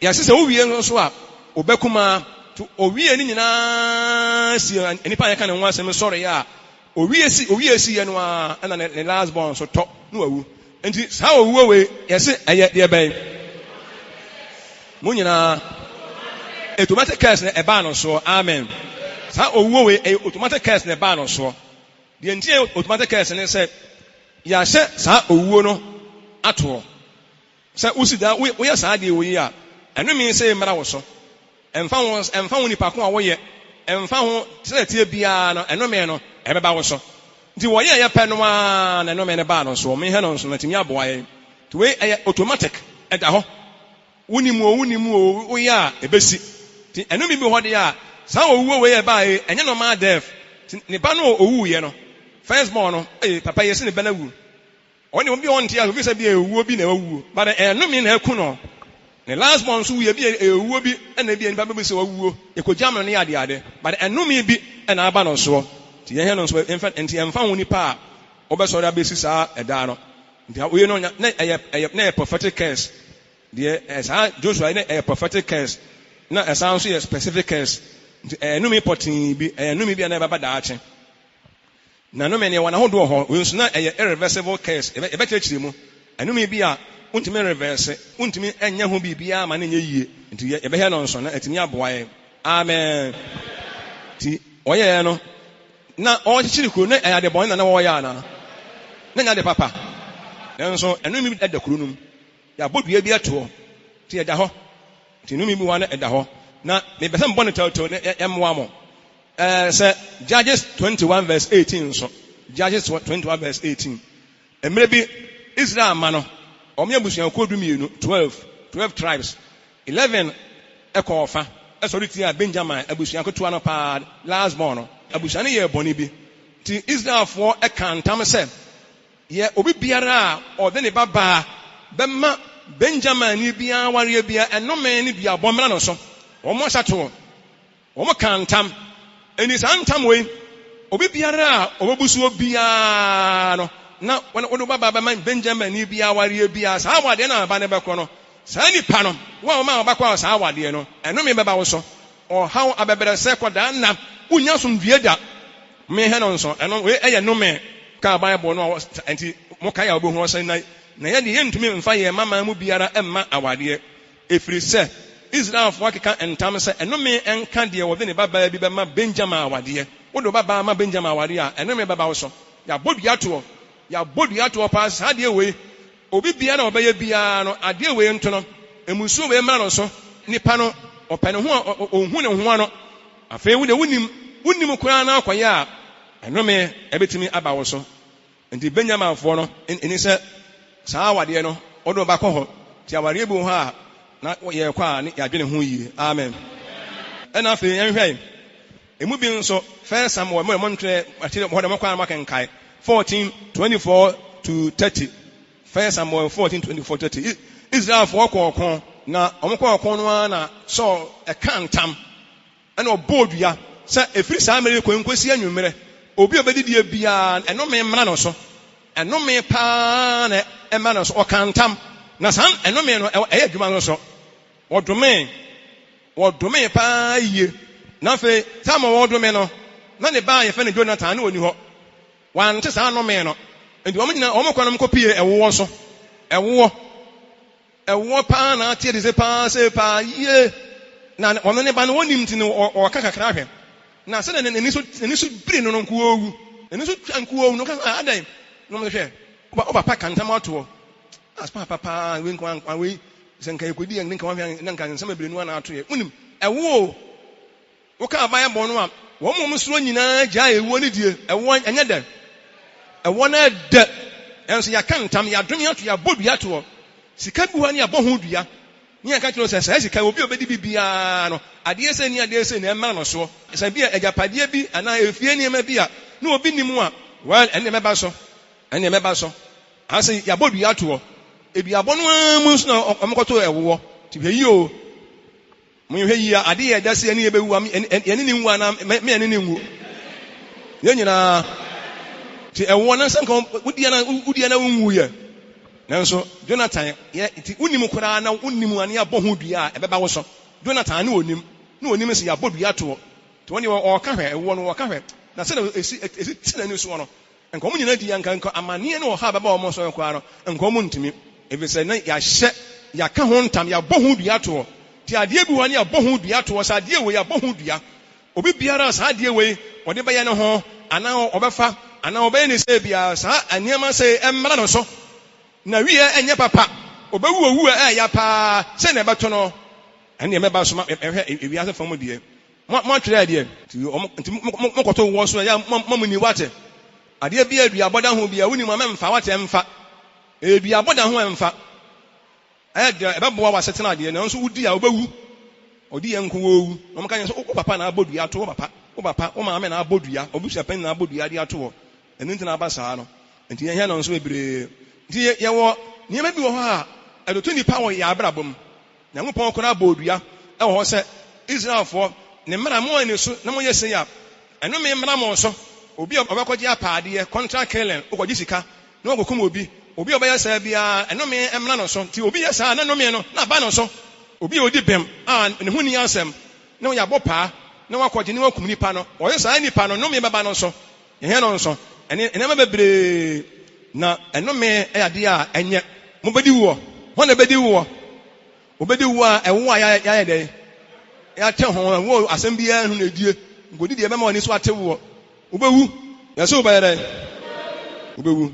yɛse sɛ wowie no nso a, wo ba kumaa to owie ne nyinaa si nnipa a yɛka ne ho asɛm sɔre a owie si owie si yɛ no ara ɛna ne last born nso tɔ na wawu. Enti saa owuo wei yɛse ɛyɛ deɛ bɛn? Mo nyinaa automatic curse na ɛbaa no soɔ. Amen. Saa owuo wei ɛyɛ automatic curse na ɛbaa no soɔ. Deɛ nti ɛyɛ automatic curse ne sɛ yɛahyɛ saa owuo no atoɔ. Sɛ wosi dan, woyɛ saa adeɛ wei a, ɛnome sei mmra wo so. Ɛmfa ho, ɛmfa ho nipa ko a woyɛ, ɛmfa ho sɛdeɛ ɛteɛ biara no, ɛnome no, ɛbɛba wo so. Nti wɔyɛeɛ pɛ no ara na ɛnome no baa no soɔ. Menhwɛ no nso no, atumi aboa yɛn. Nti wei ɛyɛ automatic, ɛda hɔ. Wonim oo, wonnim oo, woyɛ a, ɛbɛsi. Nti ɛnome bi wɔ hɔ deɛ a, saa owuo wei a ɛbaeɛ yi, ɛnyɛ normal death. Nti ne ba no a ɔwuiɛ no, first born no, ei, papa yi yɛse ne ba no awu. Ɔne obi a ɔnte ase, ofi sɛ bi a owuo bi na wawuo, but ɛyɛ nnome na aku no. Ne last born nso wuiɛ, bi a ɛyɛ owuo bi na bi a nipa bɛbu sɛ wawuo, yɛkɔgyam no ne adeade, but ɛnnome bi na aba no soɔ. Nti yɛnhwɛ no nso, yɛmfa, nti ɛmfa ho nipa a ɔbɛsɔre abɛsi saa ɛda no. Nti wei no, na ɛyɛ, ɛyɛ, na ɛyɛ prophetic curse. Deɛ ɛyɛ saa Joshua yi na ɛyɛ prophetic curse, na ɛsan nso yɛ specific curse. Nti ɛyɛ nnome pɔtee bi, ɛyɛ nnome bi a na ɛbɛba daakye. Na nnome no, yɛwɔ n'ahodoɔ wɔ hɔ. Wei nso, na ɛyɛ irreversible curse. Yɛbɛ, yɛbɛkyerɛkyerɛ mu. Nnome bi a wontumi nreverse, wontumi nyɛ ho biribiara ma no nyɛ yie. Nti yɛ, yɛbɛhwɛ no nso na atumi aboa yɛn. Amen. Nti wɔyɛeɛ no, na wɔrekyekyere kuro no, na ɛyɛ ade bɔne na na wɔreyɛ anaa? Na ɛnyɛ ade papa. Nanso nnome bi da kuro no mu. Yɛabɔ dua bi ato hɔ, nti ɛda hɔ. Nti nnome bi wɔ hɔ a na ɛda hɔ. Na mepɛ sɛ mebɔ no tɛwtɛw na ɛmmoa mo. Ɛɛ sɛ Judges 21 verse 18 nso. Judges 21 verse 18. Mmerɛ bi, Israel mma no, wɔn yɛ abusuakuo dumienu, 12, 12 tribes. 11 kɔɔ ɔfa, sɔre tiaa Benjamin abusua ketewa no paa, last born no. Abusua no yɛɛ bɔne bi. Nti Israelfoɔ kaa ntam sɛ, Yɛ obi biara a ɔde ne babaa bɛma Benyaminni biara awareɛ biara, ɛnome ne duabɔ mmra no so. Wɔn ahyɛ toɔ. Wɔkaa ntam. Enti saa ntam wei, obi biara a ɔbɛbu soɔ biara no, na wode wo babaa bɛma Benyaminni biara awareɛ biara, saa awadeɛ no a ba no bɛkɔ no, saa nipa no, wo a womaa wo ba kɔɔ saa awadeɛ no, ɛnome bɛba wo so. Ɔhaw, abɛbrɛsɛ, kɔdaa nna, wonnya asomdwoeɛ da. Menhwɛ no nso, ɛno, wei yɛ nnome. Kaa Bible no a, enti mokae a wobɛhu ɔsɛ na, na yɛn deɛ yɛntumi mfa yɛn mmammaa mu biara mma awadeɛ, ɛfiri sɛ Israelfoɔ akeka ntam sɛ ɛnome nka deɛ ɔde ne babaa bi bɛma Benyamin awadeɛ. Wode wo babaa ma Benyamin awadeɛ a, ɛnome bɛba wo so. Yɛabɔ dua toɔ, yɛabɔ dua toɔ paa sɛ saa adeɛ wei, obi biara a ɔbɛyɛ biara no, adeɛ wei nto no, mmusuo wei mmra no so. Nipa no, ɔpɛ ne ho a, ɔnhu ne ho ano. Afei wo deɛ wonnim, wonnim koraa na akɔyɛ a, ɛnome bɛtumi aba wo so. Enti Benyaminfoɔ no nni sɛ saa awadeɛ no wode wo ba kɔ hɔ. Nti awareɛ bi wɔ hɔ a na yɛrekɔ a ne yɛadwene ho yie. Amen. Ɛna afei yɛnhwɛ emu bi nso, First Samuel, mo deɛ montwerɛ akyire hɔ deɛ mokɔ a na moakenkae, 14, 24 to 30. First Samuel 14, 24, 30. Israelfoɔ kɔɔ ɔko, na wɔkɔɔ ɔko no ara na Saul ɛkaa ntam. Ɛnna ɔbɔɔ dua sɛ, ɛfiri saa mmerɛ yi rekɔ nkɔsi anwummerɛ, obi a ɔbɛdidie biara, ɛnome mmra ne so. Ɛnome pa ara na ɛmmra ne so. Ɔkaa ntam. Na saa nnome no, ɛyɛ adwuma nso so. Wɔdomee. Wɔdomee paa yie. Na afei, saa ma wɔredome no, na ne ba a yɛfrɛ no Jonathan na ɔnni hɔ. Wante saa nnome no. Enti wɔn nyinaa, wɔn kɔ no kɔpie ɛwoɔ so. Ɛwoɔ. Ɛwoɔ paa na ate adi sɛ paa sei paa yie. Na ɔno ne ba no wɔnnim nti no ɔka kakra hwɛ. Na sɛdeɛ n'ani so n'ani so biri no no nko ɔrewu. N'ani so twa nko ɔrewu no ɔka sɛ ah adɛn? Na wɔn sɛ hwɛ wo papa ka ntam atoɔ. Ah papa paa wei nko ara wei sɛ nka yɛkɔdi yɛn nka wahwɛ na nka nsɛm bebree no ara na ato yɛ. Wonim ɛwoɔ o. Woka aban bɔ no a, wɔn a wɔsuro nyinaa gyae ɛwoɔ no die. Ɛwoɔ ɛnyɛ dɛ. Ɛwoɔ no ɛdɛ. Nanso yɛaka ntam, yɛadome ato, yɛabɔ dua toɔ. Sika bi wɔ hɔ a ne yɛabɔ ho dua. Ne yɛka kyerɛ wo sɛ saa sika yi, obi a ɔbɛdi bi biara no, adeɛ sei ne adeɛ sei na ɛmmra no soɔ. Sɛ bi a agyapadeɛ bi anaa efie nneɛma bi a na obi nnim a, well, ɛnneɛ mɛba so. Ɛnneɛ mɛba so. Anaasɛ yɛabɔ dua toɔ. Duabɔ no ara mu nso na wɔkɔtoo ɛwoɔ. Nti hwɛ yie o. Monhwɛ yie a ade yɛ dɛ sɛ yɛne yɛbɛwu a, yɛne no nwu anaa me yɛne no nwu? Yɛn nyinaa. Nti ɛwoɔ no sɛ nka wodi ana wodi ana wonwuiɛ. Nanso Jonathan yɛ nti wonim koraa na wonim a ne yɛabɔ ho dua a ɛbɛba wo so. Jonathan ne onim ne onim sɛ yɛabɔ dua toɔ. Nti wɔn deɛ wɔka hwɛ ɛwoɔ no wɔka hwɛ na sɛdeɛ ɛsi ɛsi te n'ani soɔ no Nka wɔn nyinaa di anka nka amaneɛ ne ɔhaw bɛba wɔn so koraa no, nka wɔn ntumi. Efisɛ na yɛahyɛ, yɛaka ho ntam, yɛabɔ ho dua toɔ. Nti adeɛ bi wɔ hɔ a ne yɛabɔ ho dua toɔ, sɛ adeɛ wei yɛabɔ ho dua. Obi biara a saa adeɛ wei ɔde bɛyɛ ne ho, anaa ɔbɛfa, anaa ɔbɛyɛ ne sei biara, saa nneɛma sei mmra no so. Na wieɛ ɛnyɛ papa. Ɔbɛwu owu a ɛyɛ paa, sei na ɛbɛto no. Ɛnneɛ mɛba so ma ɛhwɛ ewiase fa mu deɛ. Mo moatwerɛ adeɛ. Nti wɔn nti mo mo mokɔto woɔ so a, ɛyɛ a mo mo monni wate. Adeɛ biara duabɔ da ho biara wonim a mɛmfa wate ɛmfa. Ɛyɛ duabɔ da ho ɛmfa. Ɛyɛ deɛ ɛbɛboa w'asetena adeɛ nanso wodi a wobɛwu. Ɔdi yɛn nko wɔwu. Na wɔka kyerɛ sɛ wo papa na abɔ dua ato wo papa, wo papa, wo maame na abɔ dua, w'abusuapanyin na abɔ dua de ato hɔ. Ɛno nti na aba saa no. Nti yɛhia no nso bebree. Nti yɛwɔ nneɛma bi wɔ hɔ a ɛtoto nnipa wɔ yɛn abrabɔ mu. Nyankopɔn koraa bɔɔ dua wɔ hɔ sɛ, Israelfoɔ, Ne mmara mo anni so na moyɛ sei a, ɛnome mmra mo so. Obi a ɔbɛkɔgye apaadeɛ, contract killing, wokɔgye sika na wakɔkum obi, obi a ɔbɛyɛ saa biara, ɛnome mmra no so. Nti obi yɛ saa a, na nnome no na aba no so. Obi a ɔdi bem a ne ho nni asɛm na yɛabɔ paa na wakɔgye na wakum nipa no, ɔyɛ saa nipa no, nnome bɛba no so. Yɛhia no nso, ɛne nneɛma bebree. Na ɛnome yɛ adeɛ a ɛnyɛ. Mobɛdi woɔ. Hwan na ɛbɛdi woɔ? Wobɛdi woɔ a, ɛwoɔ a yɛayɛ dɛn? Yɛate ho. Ɛwoɔ asɛm biara nhu na ɛdie. Nkɔdi deɛ ɛbɛma w'ani so ate woɔ. Wobɛwu. Yɛse wobɛyɛ dɛn? Wobɛwu.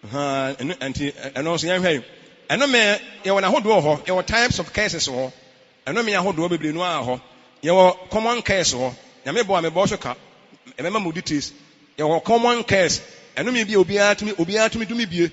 Ahaa, ɛno, ɛnti, ɛno nso yɛnhwɛ yi. Ɛnome, yɛwɔ n'ahodoɔ wɔ hɔ. Yɛwɔ types of curses wɔ hɔ. Ɛnome ahodoɔ bebree no ara wɔ hɔ. Yɛwɔ common curse wɔ hɔ. Nyame boa a mebɔ so ka. Mɛma mo details. Yɛwɔ common curse. Ɛnome bi a obiara tumi obiara tumi dome bie.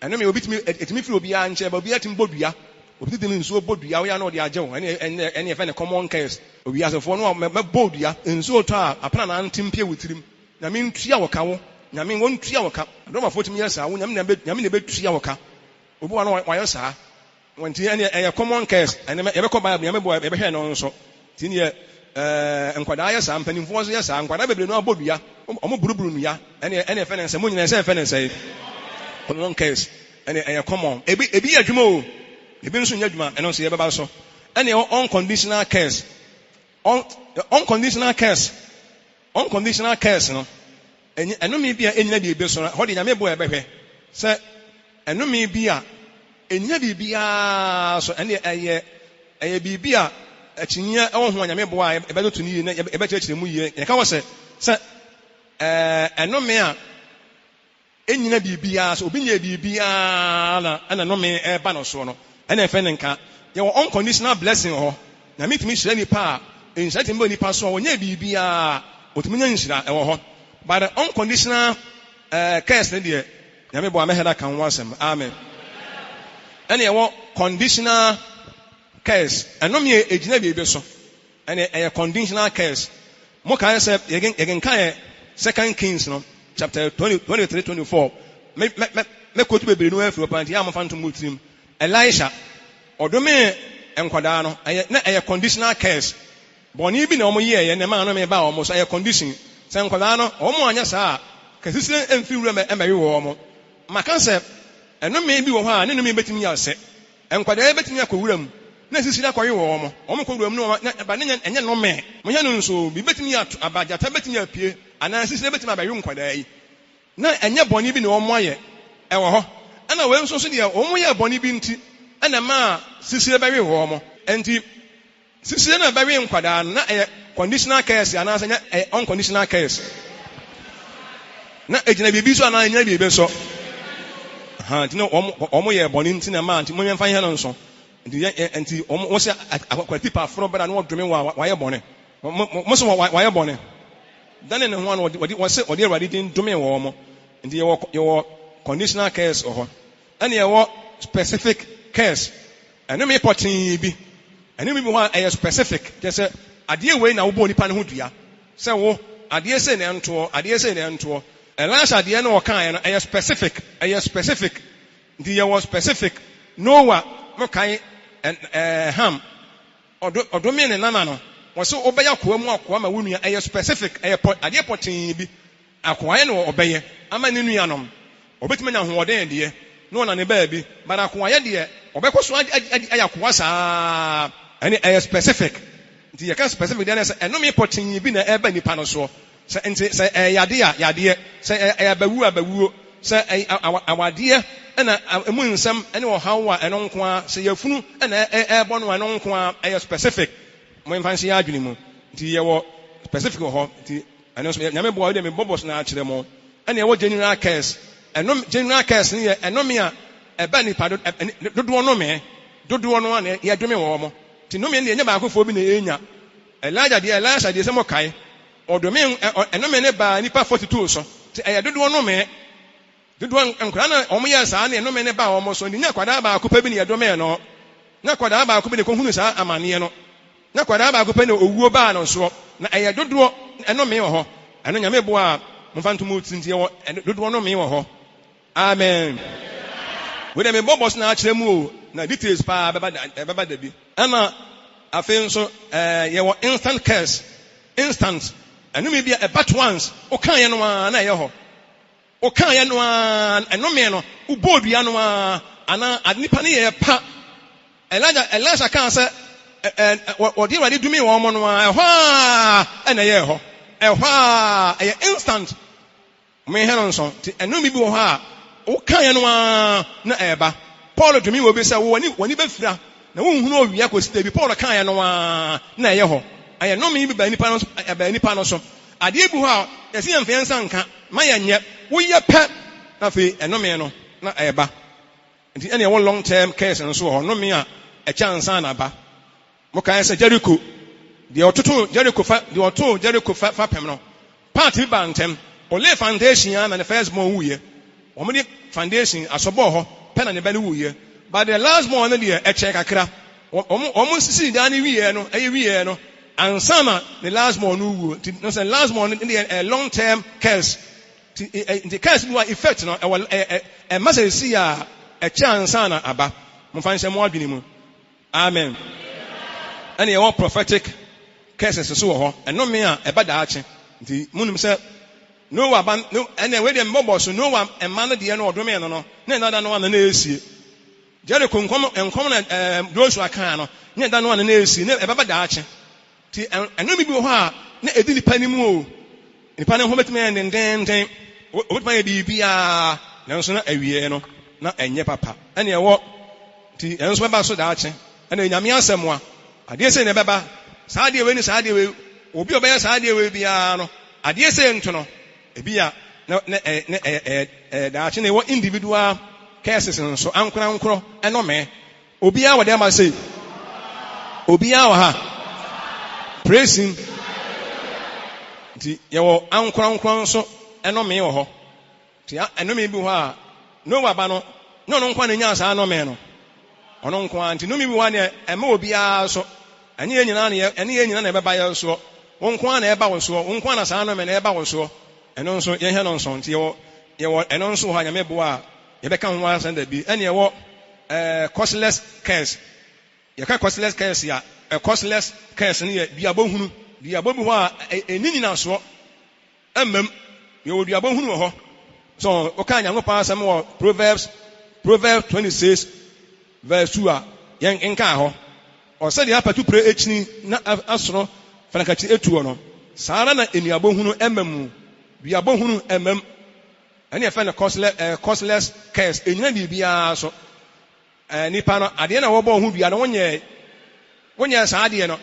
Ɛnome obi tumi ɛtumi firi obiara nkyɛn ba obiara tumi bɔ dua. Obi tumi nsuo bɔ dua woyɛ a na ɔde agye wo. Ɛne ɛne ɛne yɛfrɛ no common curse. Owiasefoɔ no a mɛbɔ dua. Nsuo tɔ a aprannaa nte mpue wo tirim. Nyame ntua wo ka wo. Nyame wɔntua wo ka. Adɔmafoɔ tumi yɛ saa wo Nyame na Nyame na ɛbɛtua wo ka. Obi wɔ hɔ a na wayɛ saa. Nti ɛneɛ ɛyɛ common curse ɛnɛ yɛbɛkɔ bible Nyame boa yɛbɛhwɛ ɛno nso nti neɛ ɛɛ nkwadaa yɛ saa mpanimfoɔ nso yɛ saa nkwadaa bebree no abɔ dua wɔn buruburu nnua ɛneɛ ɛneɛ ɛfɛ ne nsɛ mo nyinaa ɛsɛ ɛfɛ ne nsɛ common curse ɛneɛ ɛyɛ common ebi ebi yɛ adwuma o ebi nso nyɛ adwuma ɛno nso yɛbɛba so ɛneɛ unconditional curse un, unconditional curse unconditional curse no Ɛnome bi a ɛnnyina biribi so no, ɛhɔ deɛ Nyame boa yɛbɛhwɛ sɛ ɛnome bi a ɛnnyina biribiara so, ɛndeɛ ɛyɛ ɛyɛ biribi a akyinnyeɛ ɛwɔ ho a Nyame boa a yɛbɛtoto no yie na yɛbɛkyerɛkyerɛ mu yie. Yɛka hɔ sɛ sɛ ɛɛ ɛnome a Ɛnnyina biribiara so, obi nyɛɛ biribiara na ɛna nnome reba no soɔ no, ɛna ɛfɛ no nka. Yɛwɔ unconditional blessing wɔ hɔ. Nyame tumi hyira nipa a, nhyira tumi ba nipa so a ɔnyɛɛ biribiara, ɔtumi nya nhyira, ɛwɔ hɔ. But the unconditional eh, curse no deɛ, Nyame boa mɛhɛ da ka ho asɛm. Amen. Ɛna ɛwɔ conditional curse, ɛnome a ɛgyina biribi so. Ɛne ɛyɛ conditional curse. Mo kae sɛ yɛkenkan yɛ Second Kings no chapter 23, 24. Me me me me kotu bebree no afiri hɔ paa nti yɛ a mofa nto mo tirim. Elisha ɔdomee nkwadaa no ɛyɛ na ɛyɛ conditional curse. Bɔne bi na wɔn yɛɛyɛ na ɛmaa nnome baa wɔn so. Ɛyɛ condition. Sɛ nkwadaa no wɔn anyɛ saa a, kasisire mfiri wuram mmɛwe wɔn. Maka sɛ nnome bi wɔ hɔ a ne nnome betumi asɛ. Nkwadaa yi bɛtumi akɔ wuram na asisire akɔwe wɔn. Wɔkɔ wuram no, wɔn ba no nyɛ, ɛnyɛ nnome. Monhwɛ no nso, biribi bɛtumi ato aba, gyata bɛtumi apue, anaa asisire bɛtumi abɛwe nkwadaa yi. Na ɛnyɛ bɔne bi na wɔayɛ. Ɛwɔ hɔ. Ɛna wei nso so deɛ, wɔyɛɛ bɔne bi nti na ɛmaa sisire bɛwee wɔn. Enti sisire no a ɛbɛwee nkwadaa no, na ɛyɛ conditional curse anaasɛ ɛnyɛ, ɛyɛ unconditional curse? Na egyina biribi so anaa ennyina biribi so? Ahaa, nti na wɔn, wɔyɛɛ bɔne nti na ɛmaa, nti momfa nyɛ no nso. Nti yɛ, yɛ, nti wɔn, wɔsɛ akwati pa aforo bɛda na wɔdome wɔ a wɔayɛ bɔne. Mo, mo, mo so wɔayɛ bɔne. Dane ne ho a na ɔde, ɔde, wɔse ɔde Awurade din domee wɔn. Nti yɛwɔ, yɛwɔ conditional curse wɔ hɔ. Ɛna yɛwɔ specific curse. Ɛnome pɔtee bi. Ɛnome bi wɔ hɔ a ɛyɛ specific. Kyerɛ sɛ, adeɛ wei na wobɔ onipa no ho dua. Sɛ wo, adeɛ sei na ɛntoɔ, adeɛ sei na ɛntoɔ. Elisha deɛ no ɔkaeɛ no, ɛyɛ specific. Ɛyɛ specific. Nti yɛwɔ specific. Noah, mokae ɛ, ɛɛ, Ham. Ɔdo ɔdomee ne nana no. Ɔse wobɛyɛ akoa mu akoa ma wo nua ɛyɛ specific ɛyɛ pɔ adeɛ pɔtee bi akoayɛ na ɔbɛyɛ ama ne nuanom ɔbɛtumi anya ahoɔden deɛ na ɔnane baabi but akoayɛ deɛ ɔbɛkɔ so ayɛ akoa saa ɛne ɛyɛ specific nti yɛka specific deɛ na ɛsɛ ɛnome pɔtee bi na ɛba nipa no soɔ Sɛ nti sɛ ɛyɛ yadeɛ a, yadeɛ, sɛ ɛyɛ abawuo a, abawuo, sɛ ɛyɛ awadeɛ na ɛmu nsɛm ne ɔhaw a, ɛno nko ara, sɛ yafunu na ɛrebɔ no a, ɛno nko ara, ɛyɛ specific. Momfa nhyɛ yɛn adwene mu. Nti yɛwɔ specific wɔ hɔ. Nti ɛno nso Nyame boa, wodeɛ mebɔbɔ so na akyerɛ mo. Ɛna yɛwɔ general curse. Ɛno general curse no yɛ ɛnome a ɛba nipa dodoɔ nome, dodoɔ no ara na yɛdome wɔn. Nti nome no deɛ ɛnyɛ baakofoɔ bi na ɛnya. Elijah deɛ, Elisha deɛ sɛ mokae, ɔdomee, ɛ, ɛnome no baa nnipa 42 so. Nti ɛyɛ dodoɔ nomee. Dodoɔ, nkwadaa no a wɔyɛɛ saa no, ɛnome no baa wɔn so. Nti nyɛ akwadaa baako pɛ bi na yɛdomee no. Nyɛ akwadaa baako bi na ɛkɔhunuu saa amaneɛ no. Nyɛ akwadaa baako pɛ na owuo baa no soɔ. Na ɛyɛ dodoɔ ɛnomee wɔ hɔ. Ɛno Nyame boa a, momfa nto mo tiri. Nti yɛwɔ dodoɔ nomee wɔ hɔ. Amen. Wei deɛ mebɔ bɔ so na akyerɛ mu o, na details paa bɛba da, ɛbɛba da bi. Ɛna afei nso ɛɛ yɛwɔ instant curse, instant, ɛnome bi a ɛba at once, wokaeɛ no ara na ɛyɛ hɔ. Wokaeɛ no ara, ɛnome no, wobɔɔ dua no ara, anaa ade nipa no yɛɛ pa. Elijah, Elisha kaa sɛ, ɛ, ɛ, wɔde Awurade dumii wɔn no ara, ɛhɔ ara ɛna ɛyɛɛ hɔ. Ɛhɔ ara, ɛyɛ instant. Menhwɛ no nso. Nti ɛnome bi wɔ hɔ a, wokaeɛ no ara na ɛreba. Paul dome obi sɛ, Wo w'ani w'ani bɛfira na wonhunu owia kɔsi da bi. Paul kaeɛ no ara na ɛyɛ hɔ. Ɛyɛ nnome bi baa nipa no so, ɛbaa nipa no so. Adeɛ bi wɔ hɔ a, yɛse yɛmfa yɛn nsa nka, ma yɛnyɛ. Woyɛ pɛ, na afei ɛnome no na ɛreba. Nti ɛna ɛwɔ long term curse nso wɔ hɔ, nnome a ɛkyɛ ansa na aba. Mokae sɛ Jeriko, deɛ ɔtotoo Jeriko fa, deɛ ɔtoo Jeriko fa fapem no, part bi baa ntɛm. Ɔlee foundation ara na ne first born wuiɛ. Wɔde foundation asɔ bɔɔ hɔ pɛ na ne ba no wuiɛ. But the last born no deɛ, ɛkyɛɛ kakra. Wɔn, wɔn sisii dan no wieɛ no, ɛyɛ wieɛ no, ansa na ne last born no wuo. Nti, no sɛ last born no deɛ, ɛyɛ long term curse. Nti, ɛ, nti curse bi wɔ a effect no, ɛwɔ, ɛ, ɛ, ɛmma sɛ ɛsii a, ɛkyɛ ansa na aba. Momfa nhyɛ mo adwene mu. Amen. Ɛna yɛwɔ prophetic curses nso wɔ hɔ, ɛnome a ɛba daakye. Nti monim sɛ Noah ba no, ɛnna wei deɛ mebɔbɔ so, Noah mma no deɛ no ɔdomee no no, ne nna da no ano na ɛresie. Jericho nkɔm, nkɔm na ɛɛ Joshua kaa no, ne da no ano na ɛresie, ne ɛbɛba daakye. Nti ɛnome bi wɔ hɔ a na ɛdi nipa no mu o. Nipa no ho bɛtumi ayɛ dendeenden, ɔbɛtumi ayɛ biribiara, nanso na awieɛ no na ɛnyɛ papa. Ɛne ɛwɔ nti ɛno nso bɛba so daakye. Ɛna Nyame asɛm a, adeɛ sei na ɛbɛba, saa adeɛ wei ne saa adeɛ wei, obi a ɔbɛyɛ saa adeɛ wei biara no, adeɛ sei nto no, ebi a na na ɛyɛ na ɛyɛ ɛyɛ daakye. Na ɛwɔ individual curses nso, ankorankorɔ ɛnome. Obiara wɔ dɛm ase? Obiara wɔ ha? Praise him. Nti yɛwɔ ankorankora nso ɛnome wɔ hɔ. Nti ɛnome bi wɔ hɔ a Noah ba no, nyɛ ɔno nko ara na enyaa saa nome no. Ɔno nko ara. Nti nome bi wɔ hɔ a neɛ ɛmma obiara so. Ɛnyɛ yɛn nyinaa na yɛ, ɛne yɛn nyinaa na ɛbɛba yɛn soɔ. Wo nko ara na ɛba wo soɔ. Wo nko ara na saa nome no ɛba wo soɔ. Ɛno nso yɛnhwɛ no nso. Nti yɛwɔ, yɛwɔ ɛno nso wɔ hɔ a Nyame boa a yɛbɛka ho asɛm da bi. Ɛne ɛwɔ ɛɛ causeless curse. Yɛka causeless curse a, ɛ causeless curse no yɛ duabɔ hunu. Duabɔ bi hɔ a ɛ ɛnni nyinasoɔ ɛmmam. Yɛwɔ duabɔ hunu wɔ hɔ. So wokaa Nyankopɔn asɛm wɔ Proverbs, Proverbs 26. Verse 2 a, yɛnkenkan hɔ. Ɔsɛdeɛ apatupire akyini na asono frankakyiri atuo no, saa ara na nnuabɔ hunu mma mu, duabɔ hunu mma mu. Ɛne yɛfrɛ no causeless, eh, causeless curse. Ɛnyina biribiara so. Eh, nipa no, adeɛ na wɔbɔ ho dua no, wonyɛɛ. Wonyɛɛ saa adeɛ no.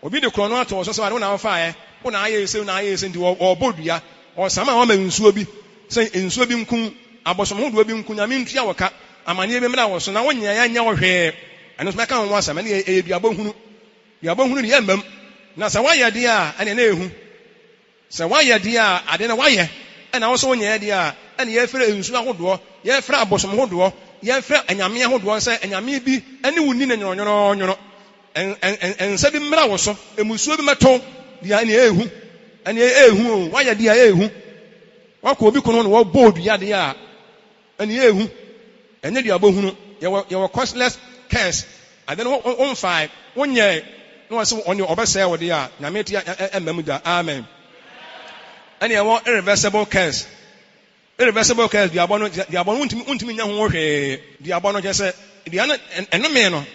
Obi de korɔno ato wo so sɛ wo na wofaeɛ, wo na ayɛ sei, wo na ayɛ sei, nti wɔbɔ dua. Ɔsama a wɔama nsuo bi sɛ nsuo bi nku, abosom hodoɔ bi nku, Nyame ntua wo ka, amaneɛ bi mmra wo so, na wonyɛɛ ɛnyɛ wo hwee. Ɛno nso mɛka ho asɛm, ɛno ɛyɛ duabɔ hunu. Duabɔ hunu deɛ ɛmmam. Na sɛ woayɛ deɛ a, ɛneɛ na ɛhu. Sɛ woayɛ deɛ a, ade no woayɛ, ɛna wo nso wonyɛɛ deɛ a, ɛna yɛfrɛ nsuo ahodoɔ, yɛfrɛ abosom hodoɔ, yɛfrɛ anyame ahodoɔ sɛ anyame bi ne wo nni no nwononwononwono. Nsa bi mmra wo so, mmusuo bi mmɛto wo, deɛ ɛneɛ ɛyɛ hu, ɛneɛ ɛyɛ hu o, woayɛ deɛ a ɛyɛ hu. Woakɔ obi kono na wɔbɔ wo dua deɛ a, Ɛne yɛ hu. Ɛnyɛ duabɔ hunu. Yɛwɔ yɛwɔ causeless curse. Ade no wo womfae, wonyɛe, na wɔse ɔne ɔbɛsɛe wo deɛ a, Nyame te a ɛmma mu da. Amen. Ɛne ɛwɔ irreversible curse. Irreversible curse, duabɔ no, duabɔ no wontumi wontumi nyɛ ho hwee. Duabɔ no kyerɛ sɛ dua no ɛnome no.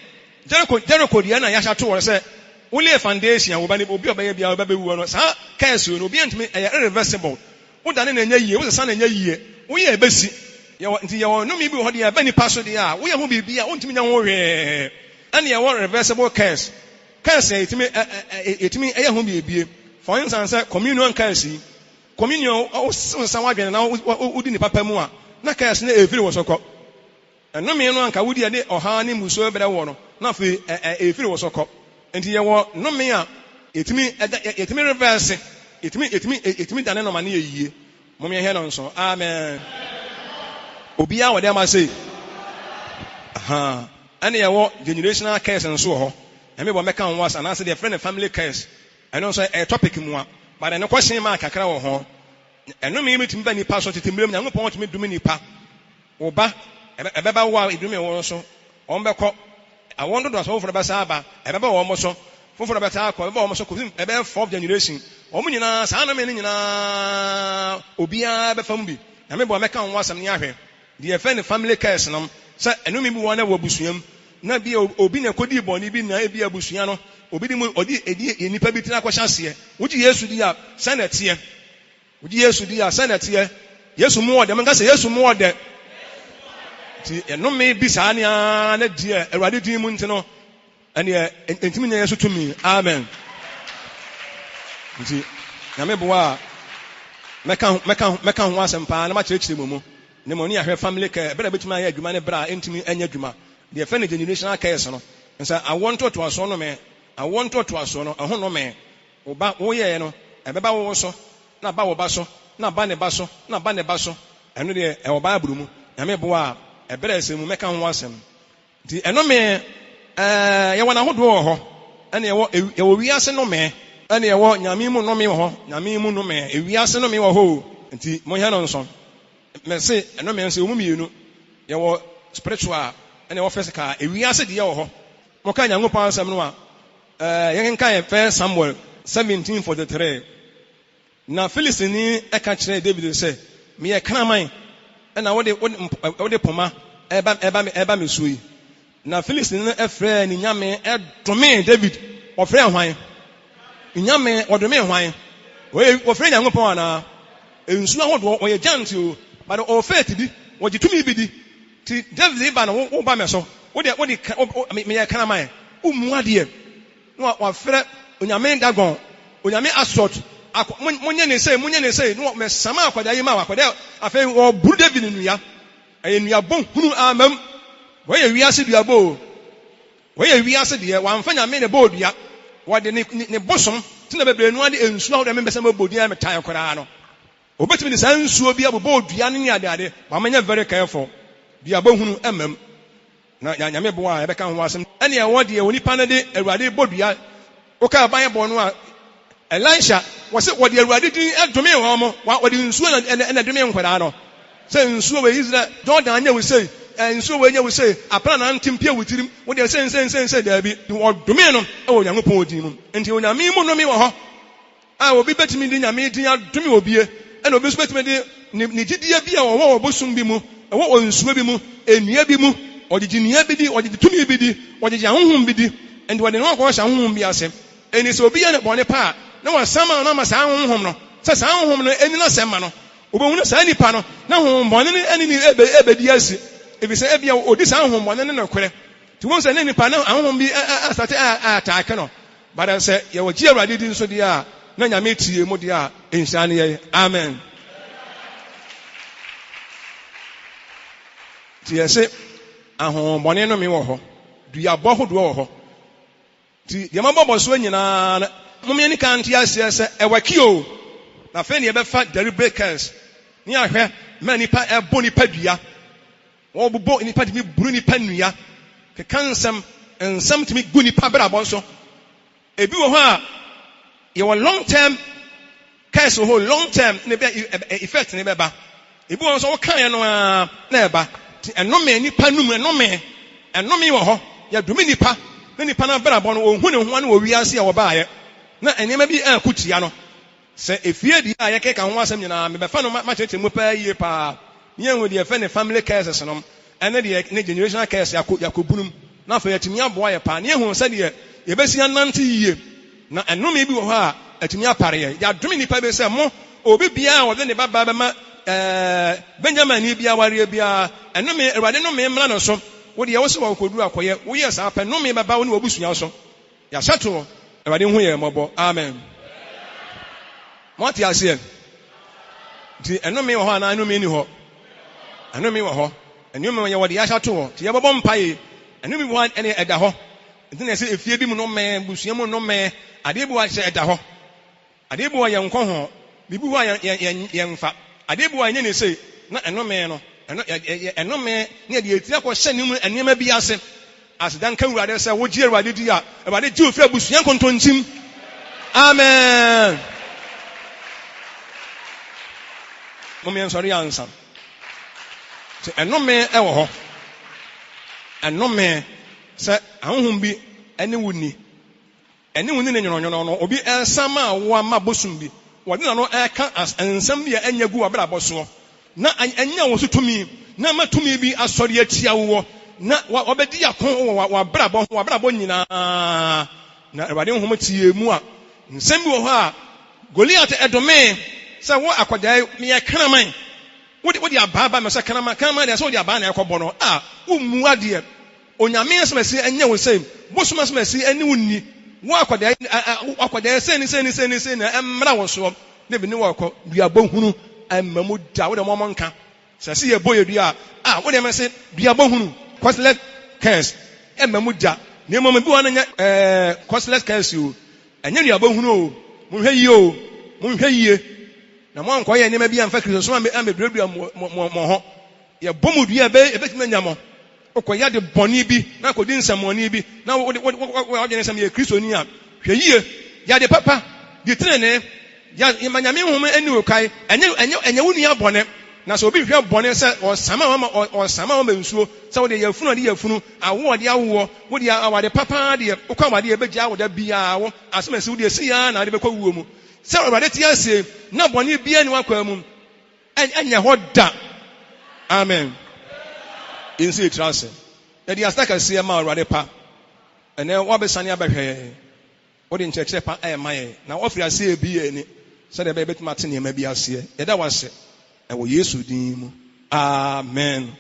Jericho Jericho dua no a yɛahyɛ ato hɔ sɛ wo lay foundation a wo ba no obi a ɔbɛyɛ biara ɔbɛbɛwu no saa curse no obiara ntumi ɛyɛ irreversible. Wodane no ɛnyɛ yie, wosesa no ɛnyɛ yie, woyɛ a ɛbɛsi. Yɛwɔ, nti yɛwɔ nnome bi wɔ hɔ deɛ ɛba nipa so deɛ a, woyɛ ho biribi a wontumi nyɛ ho hwee. Ɛne yɛwɔ reversible curse, curse a yɛtumi ɛ ɛ yɛtumi yɛ ho biribi. For instance sɛ communion curse yi, communion wosesa w'adwene na wodi ne papa mu a, na curse no ɛfiri wo so kɔ. Nnome no a anka wodi a ɛde ɔhaw ne mmusuo bɛbrɛ woɔ no, na afei ɛrefiri wo so kɔ. Enti yɛwɔ nnome a yɛtumi da, yɛtumi reverse, yɛtumi, yɛtumi, yɛtumi dane no ma no yɛ yie. Mom yɛnhwɛ no nso. Amen. Obiara wɔ dɛm ase. Aha. Ɛne yɛwɔ generational curse nso wɔ hɔ. Nyame bɔ mɛka ho asɛm anaasɛ deɛ yɛfrɛ no family curse. Ɛno nso ɛyɛ topic mua. But ɛno question mark kakra wɔ ho. Ɛnome bi tumi ba nipa so tete mmerɛ mu Nyankopɔn tumi dome nipa. Wo ba, ɛbɛba wo a edome wo no so, wɔbɛkɔ. Awo ntotoasoɔ foforɔ bɛsan aba, ɛbɛba wɔn so. Foforɔ bɛsan akɔ, ɛbɛba wɔn so kɔsi ɛbɛyɛ fourth generation. Wɔn nyinaa, saa nnome no nyinaa, obiara bɛfa mu bi. Nyame boa mɛka ho asɛm ne ahwɛ. Deɛ yɛfrɛ no family curse no, sɛ nnome bi wɔ hɔ na ɛwɔ abusua mu, na ebia obi na ɛkɔdii bɔne bi na ebia abusua no, obi de mu, ɔde ɛdi nnipa bi tiri akɔhyɛ aseɛ. Wogye Yesu di a, sɛn na ɛteɛ? Wogye Yesu di a, sɛn na ɛteɛ? Yesu mu ɔdɛ. Monka sɛ, Yesu mu ɔdɛ. Nti ɛnome bi saa ne ara na deɛ Awurade din mu nti no, ɛneɛ ɛntumi nyɛ yɛn so tumi. Amen. Nti Nyame boa a, mɛka mɛka mɛka ho asɛm paa na makyerɛkyerɛ mu mu. Ne mo ne ahwɛ family care, ɛberɛ a ɛbɛtumi ayɛ adwuma ne berɛ a ɛntumi nyɛ adwuma. Deɛ yɛfrɛ no generational curse no, sɛ awoɔ ntoatoasoɔ nome, awoɔ ntoatoasoɔ no, ɛho nome. Wo ba, woyɛeɛ no, ɛbɛba wo so, na aba wo ba so, na aba ne ba so, na aba ne ba so. Ɛno deɛ, ɛwɔ Bible mu. Nyame boa a, ɛberɛ a ɛsɛ mu, mɛka ho asɛm. Nti ɛnome, ɛɛ, yɛwɔ n'ahodoɔ wɔ hɔ. Ɛna yɛwɔ, yɛwɔ wiase nome, ɛna yɛwɔ Nyame mu nome wɔ hɔ. Nyame mu nome, ewiase nome wɔ hɔ o. Nti monhwɛ no nso. Mese, ɛnome nso, ɛwɔ mu mmienu. Yɛwɔ spiritual, ɛna yɛwɔ physical. Ewiase deɛ wɔ hɔ. Moka Nyankopɔn asɛm no a, Ɛɛ, yɛnkenkan First Samuel 17:43. Na Filistini ka kyerɛɛ Dawid sɛ, Meyɛ kraman na wode wode wode poma reba reba me reba me so yi. Na Filistini no frɛɛ ne nyame domee Dawid. Ɔfrɛɛ hwan? Ne nyame. Ɔdomee hwan? Wɔyɛ wɔfrɛ Nyankopɔn anaa? Nsuo ahodoɔ, wɔyɛ giant o, but ɔwɔ faith bi, wɔgye tumi bi di. Nti David ba no wo wo ba mɛ so wo deɛ wo de ka wo me yɛ kraman wo mmu adeɛ na wa wafrɛ onyame Dagon onyame Asot akɔ mo mo nyɛ ne sei mo nyɛ ne sei na wɔ mɛ sama akwadaa yi ma wɔ akwadaa afei wɔ buru David nnua ɛyɛ nnua bɔ hunu amam wɔ yɛ wiase dua bɔ o wɔ yɛ wiase deɛ wamfa nyame ne bɔ dua wɔde ne ne bosom ti na bebree no ade nsuo ahodoɔ mempɛ sɛ mɛbɔ din a metan koraa no. Obetumi de saa nsuo bi abobɔ dua no ne ade ade but monyɛ very careful duabɔ hunu mma mu na Nyame boa a yɛbɛka ho asɛm. Ɛne ɛwɔ deɛ onipa no de Awurade bɔ dua wokaa bible no a Elisha wɔse wɔde Awurade din domee wɔn wɔde nsuo na ɛna domee nkwadaa no sɛ nsuo wei Israel Jordan nyɛ wo sei nsuo wei nyɛ wo sei aprannaa nte mpie wo tirim wodeɛ sei sei sei sei daabi wɔdomee no wɔ Onyankopɔn din mu nti Onyame mu nnome wɔ hɔ A Obi betumi de Nyame din adome obie, ɛna obi nso betumi de ne ne gyidie bi a ɔwɔ wɔ bosom bi mu, ɛwɔ wɔ nsuo bi mu, nnua bi mu. Ɔgyegye nnua bi di, ɔgyegye tumi bi di, ɔgyegye ahonhom bi di. Enti ɔde ne ho akɔhyɛ ahonhom bi ase. Enti sɛ obi yɛ no bɔne pɛ a, na wasan no ama saa honhom no, sɛ saa honhom no nni n'asɛm ma no. Wobɛhu no saa nipa no, na honhommɔne no ne no rebɛdi asi, efisɛ ebia ɔdi saa honhommɔne no nokorɛ. Nti wohu sɛ ne nipa no ahonhom bi asate ataake no. But sɛ yɛwɔ gye Awurade di nso deɛ a, na Nyame tie mu deɛ a, nhyira ne yɛn. Amen. Nti yɛse ahonhommɔne no me wɔ hɔ, duabɔ hodoɔ wɔ hɔ. Nti deɛ mabɔ bɔ soɔ nyinaa no, mom yɛni kan nte aseɛ sɛ ɛwɔ ki o. Na afei ne yɛbɛfa deliberate curse ne ahwɛ ma nipa ɛbɔ nipa dua. Wɔbobɔ nipa tumi bunu nipa nnua, keka nsɛm, nsɛm tumi gu nipa brabɔ so. Ebi wɔ hɔ a yɛwɔ long term curse wɔ hɔ, long term ne bɛ effect ne bɛba. Ebi wɔ hɔ nso wokaeɛ no ara na ɛba. Nti ɛnome nipa num ɛnome ɛnome wɔ hɔ. Yɛdome nipa na nipa no abrabɔ no ɔnhu ne ho ano wɔ wiase a wɔbaeɛ na nneɛma bi ɛko tia no. Sɛ efie deɛ a yɛkeka ho asɛm nyinaa mebɛfa no makyerɛkyerɛ mu paa yie paa na yɛahu deɛ yɛfrɛ no family curses nom ɛne deɛ ne generational curse yɛakɔ yɛakɔbunum na afei atumi aboa yɛ paa na yɛahu sɛdeɛ yɛbɛsi anante yie. Na ɛnome bi wɔ hɔ a atumi apare yɛn. Yɛadome nnipa bi sɛ mo, obi biara a ɔde ne babaa bɛma ɛɛ Benyaminni bi awareɛ biara, ɛnome, Awurade nnome mmra ne so. Wo deɛ wo se wɔkɔduru akɔyɛ, woyɛ saa pɛ, nnome bɛba wo ne w'abusua so. Yɛahyɛ toɔ. Awurade nhu yɛn mmɔbɔ. Amen. Moate aseɛ? Nti ɛnome wɔ hɔ anaa ɛnome nni hɔ? Ɛnome wɔ hɔ. Ɛnome yɛwɔ deɛ yɛahyɛ ato hɔ. Nti yɛbɛbɔ mpaeɛ. Ɛnome bi wɔ hɔ a ɛne ɛda hɔ. Nti na ɛsɛ efie bi mu nnome, abusua mu nnome, adeɛ bi wɔ hɔ a kyerɛ ɛda hɔ. Adeɛ bi wɔ hɔ a yɛnkɔ ho, biribi wɔ hɔ a yɛn yɛn yɛnfa. Adeɛ bi wɔ hɔ a yɛnyɛ ne sei, na ɛnome no, ɛno yɛ yɛ ɛnome na yɛde yɛn tiri akɔhyɛ ne mu nneɛma bi ase. Aseda nka Awurade sɛ wogye Awurade di a, Awurade gye wo firi abusua nkontonkyim. Amen. Mom yɛnsɔre ansa. Sɛ ɛnome ɛwɔ hɔ. Ɛnome sɛ ahonhom bi ne wo nni. Ɛne wo nni ne nwononwono no, obi resa ma wo ama bosom bi, wɔde n'ano reka nsɛm bi a ɛnyɛ gu w'abrabɔ soɔ, na anya wo so tumi, na ama tumi bi asɔre atia woɔ, na wabɛdi ako wɔ w'abrabɔ ho, w'abrabɔ nyinaa. Na Awurade honhom te yɛn mu a, nsɛm bi wɔ hɔ a Goliat ɛdomee sɛ wo akwadaa yi, meyɛ kraman, wode wode abaa ba me sɛ kraman, kraman deɛ sɛ wode abaa na ɛkɔbɔ no a, wommu adeɛ. Onyame asɛmasi ɛnyɛ wo sɛ bosom asɛmasi ɛne wo nni wo akwadaa yi akwadaa yi sei ne sei ne sei ne sei na ɛmmra wo soɔ na ebi ne wo akɔ duabɔ hunu ɛmma mu da wo deɛ mɔmɔ nka sɛ se yɛbɔ yɛ dua a wo deɛ mɛse duabɔ hunu causeless curse ɛmma mu da na mmom ebi wɔ no nyɛ ɛɛ causeless curse o ɛnyɛ duabɔ hunu o monhwɛ yie o monhwɛ yie na moankɔyɛ nneɛma bi amfa Kristosom amɛduadua mo mo mo ho yɛbɔ mo dua ɛbɛ ɛbɛtumi anya mo Wokɔyɛ ade bɔne bi na akɔdi nsɛmmɔne bi na wode w'adwene sɛ meyɛ Kristoni a, hwɛ yie. Yɛ ade papa, di tenenee, yɛ ma Nyame honhom nni wo kae. Ɛnyɛ ɛnyɛ ɛnyɛ wo nua bɔne. Na sɛ obi hwehwɛ bɔne sɛ ɔsama wo ama ɔsama wo ama nsuo sɛ wode yafunu a ɔde yafunu, awoɔ a ɔde awoɔ, wo deɛ aware papa ara deɛ wokɔ awadeɛ a ɛbɛgyaa wo da biara wo asɛm asi wo deɛ sei ara na wode bɛkɔ wuo mu. Sɛ Awurade te ase yi na bɔne biara nni w'akwan mu. Ɛnyɛ hɔ da. Amen. Yɛnsi yɛn tiri ase. Yɛde aseda kɛseɛ ma Awurade pa. Ɛnɛ wabɛsane abɛhwɛ yɛn. Wode nkyerɛkyerɛ pa ɛrema yɛn. Na wafiri aseɛ rebi yɛn ani sɛdeɛ ɛbɛyɛ yɛbɛtumi ate nneɛma bi aseɛ. Yɛda wo ase ɛwɔ Yesu din mu. Amen.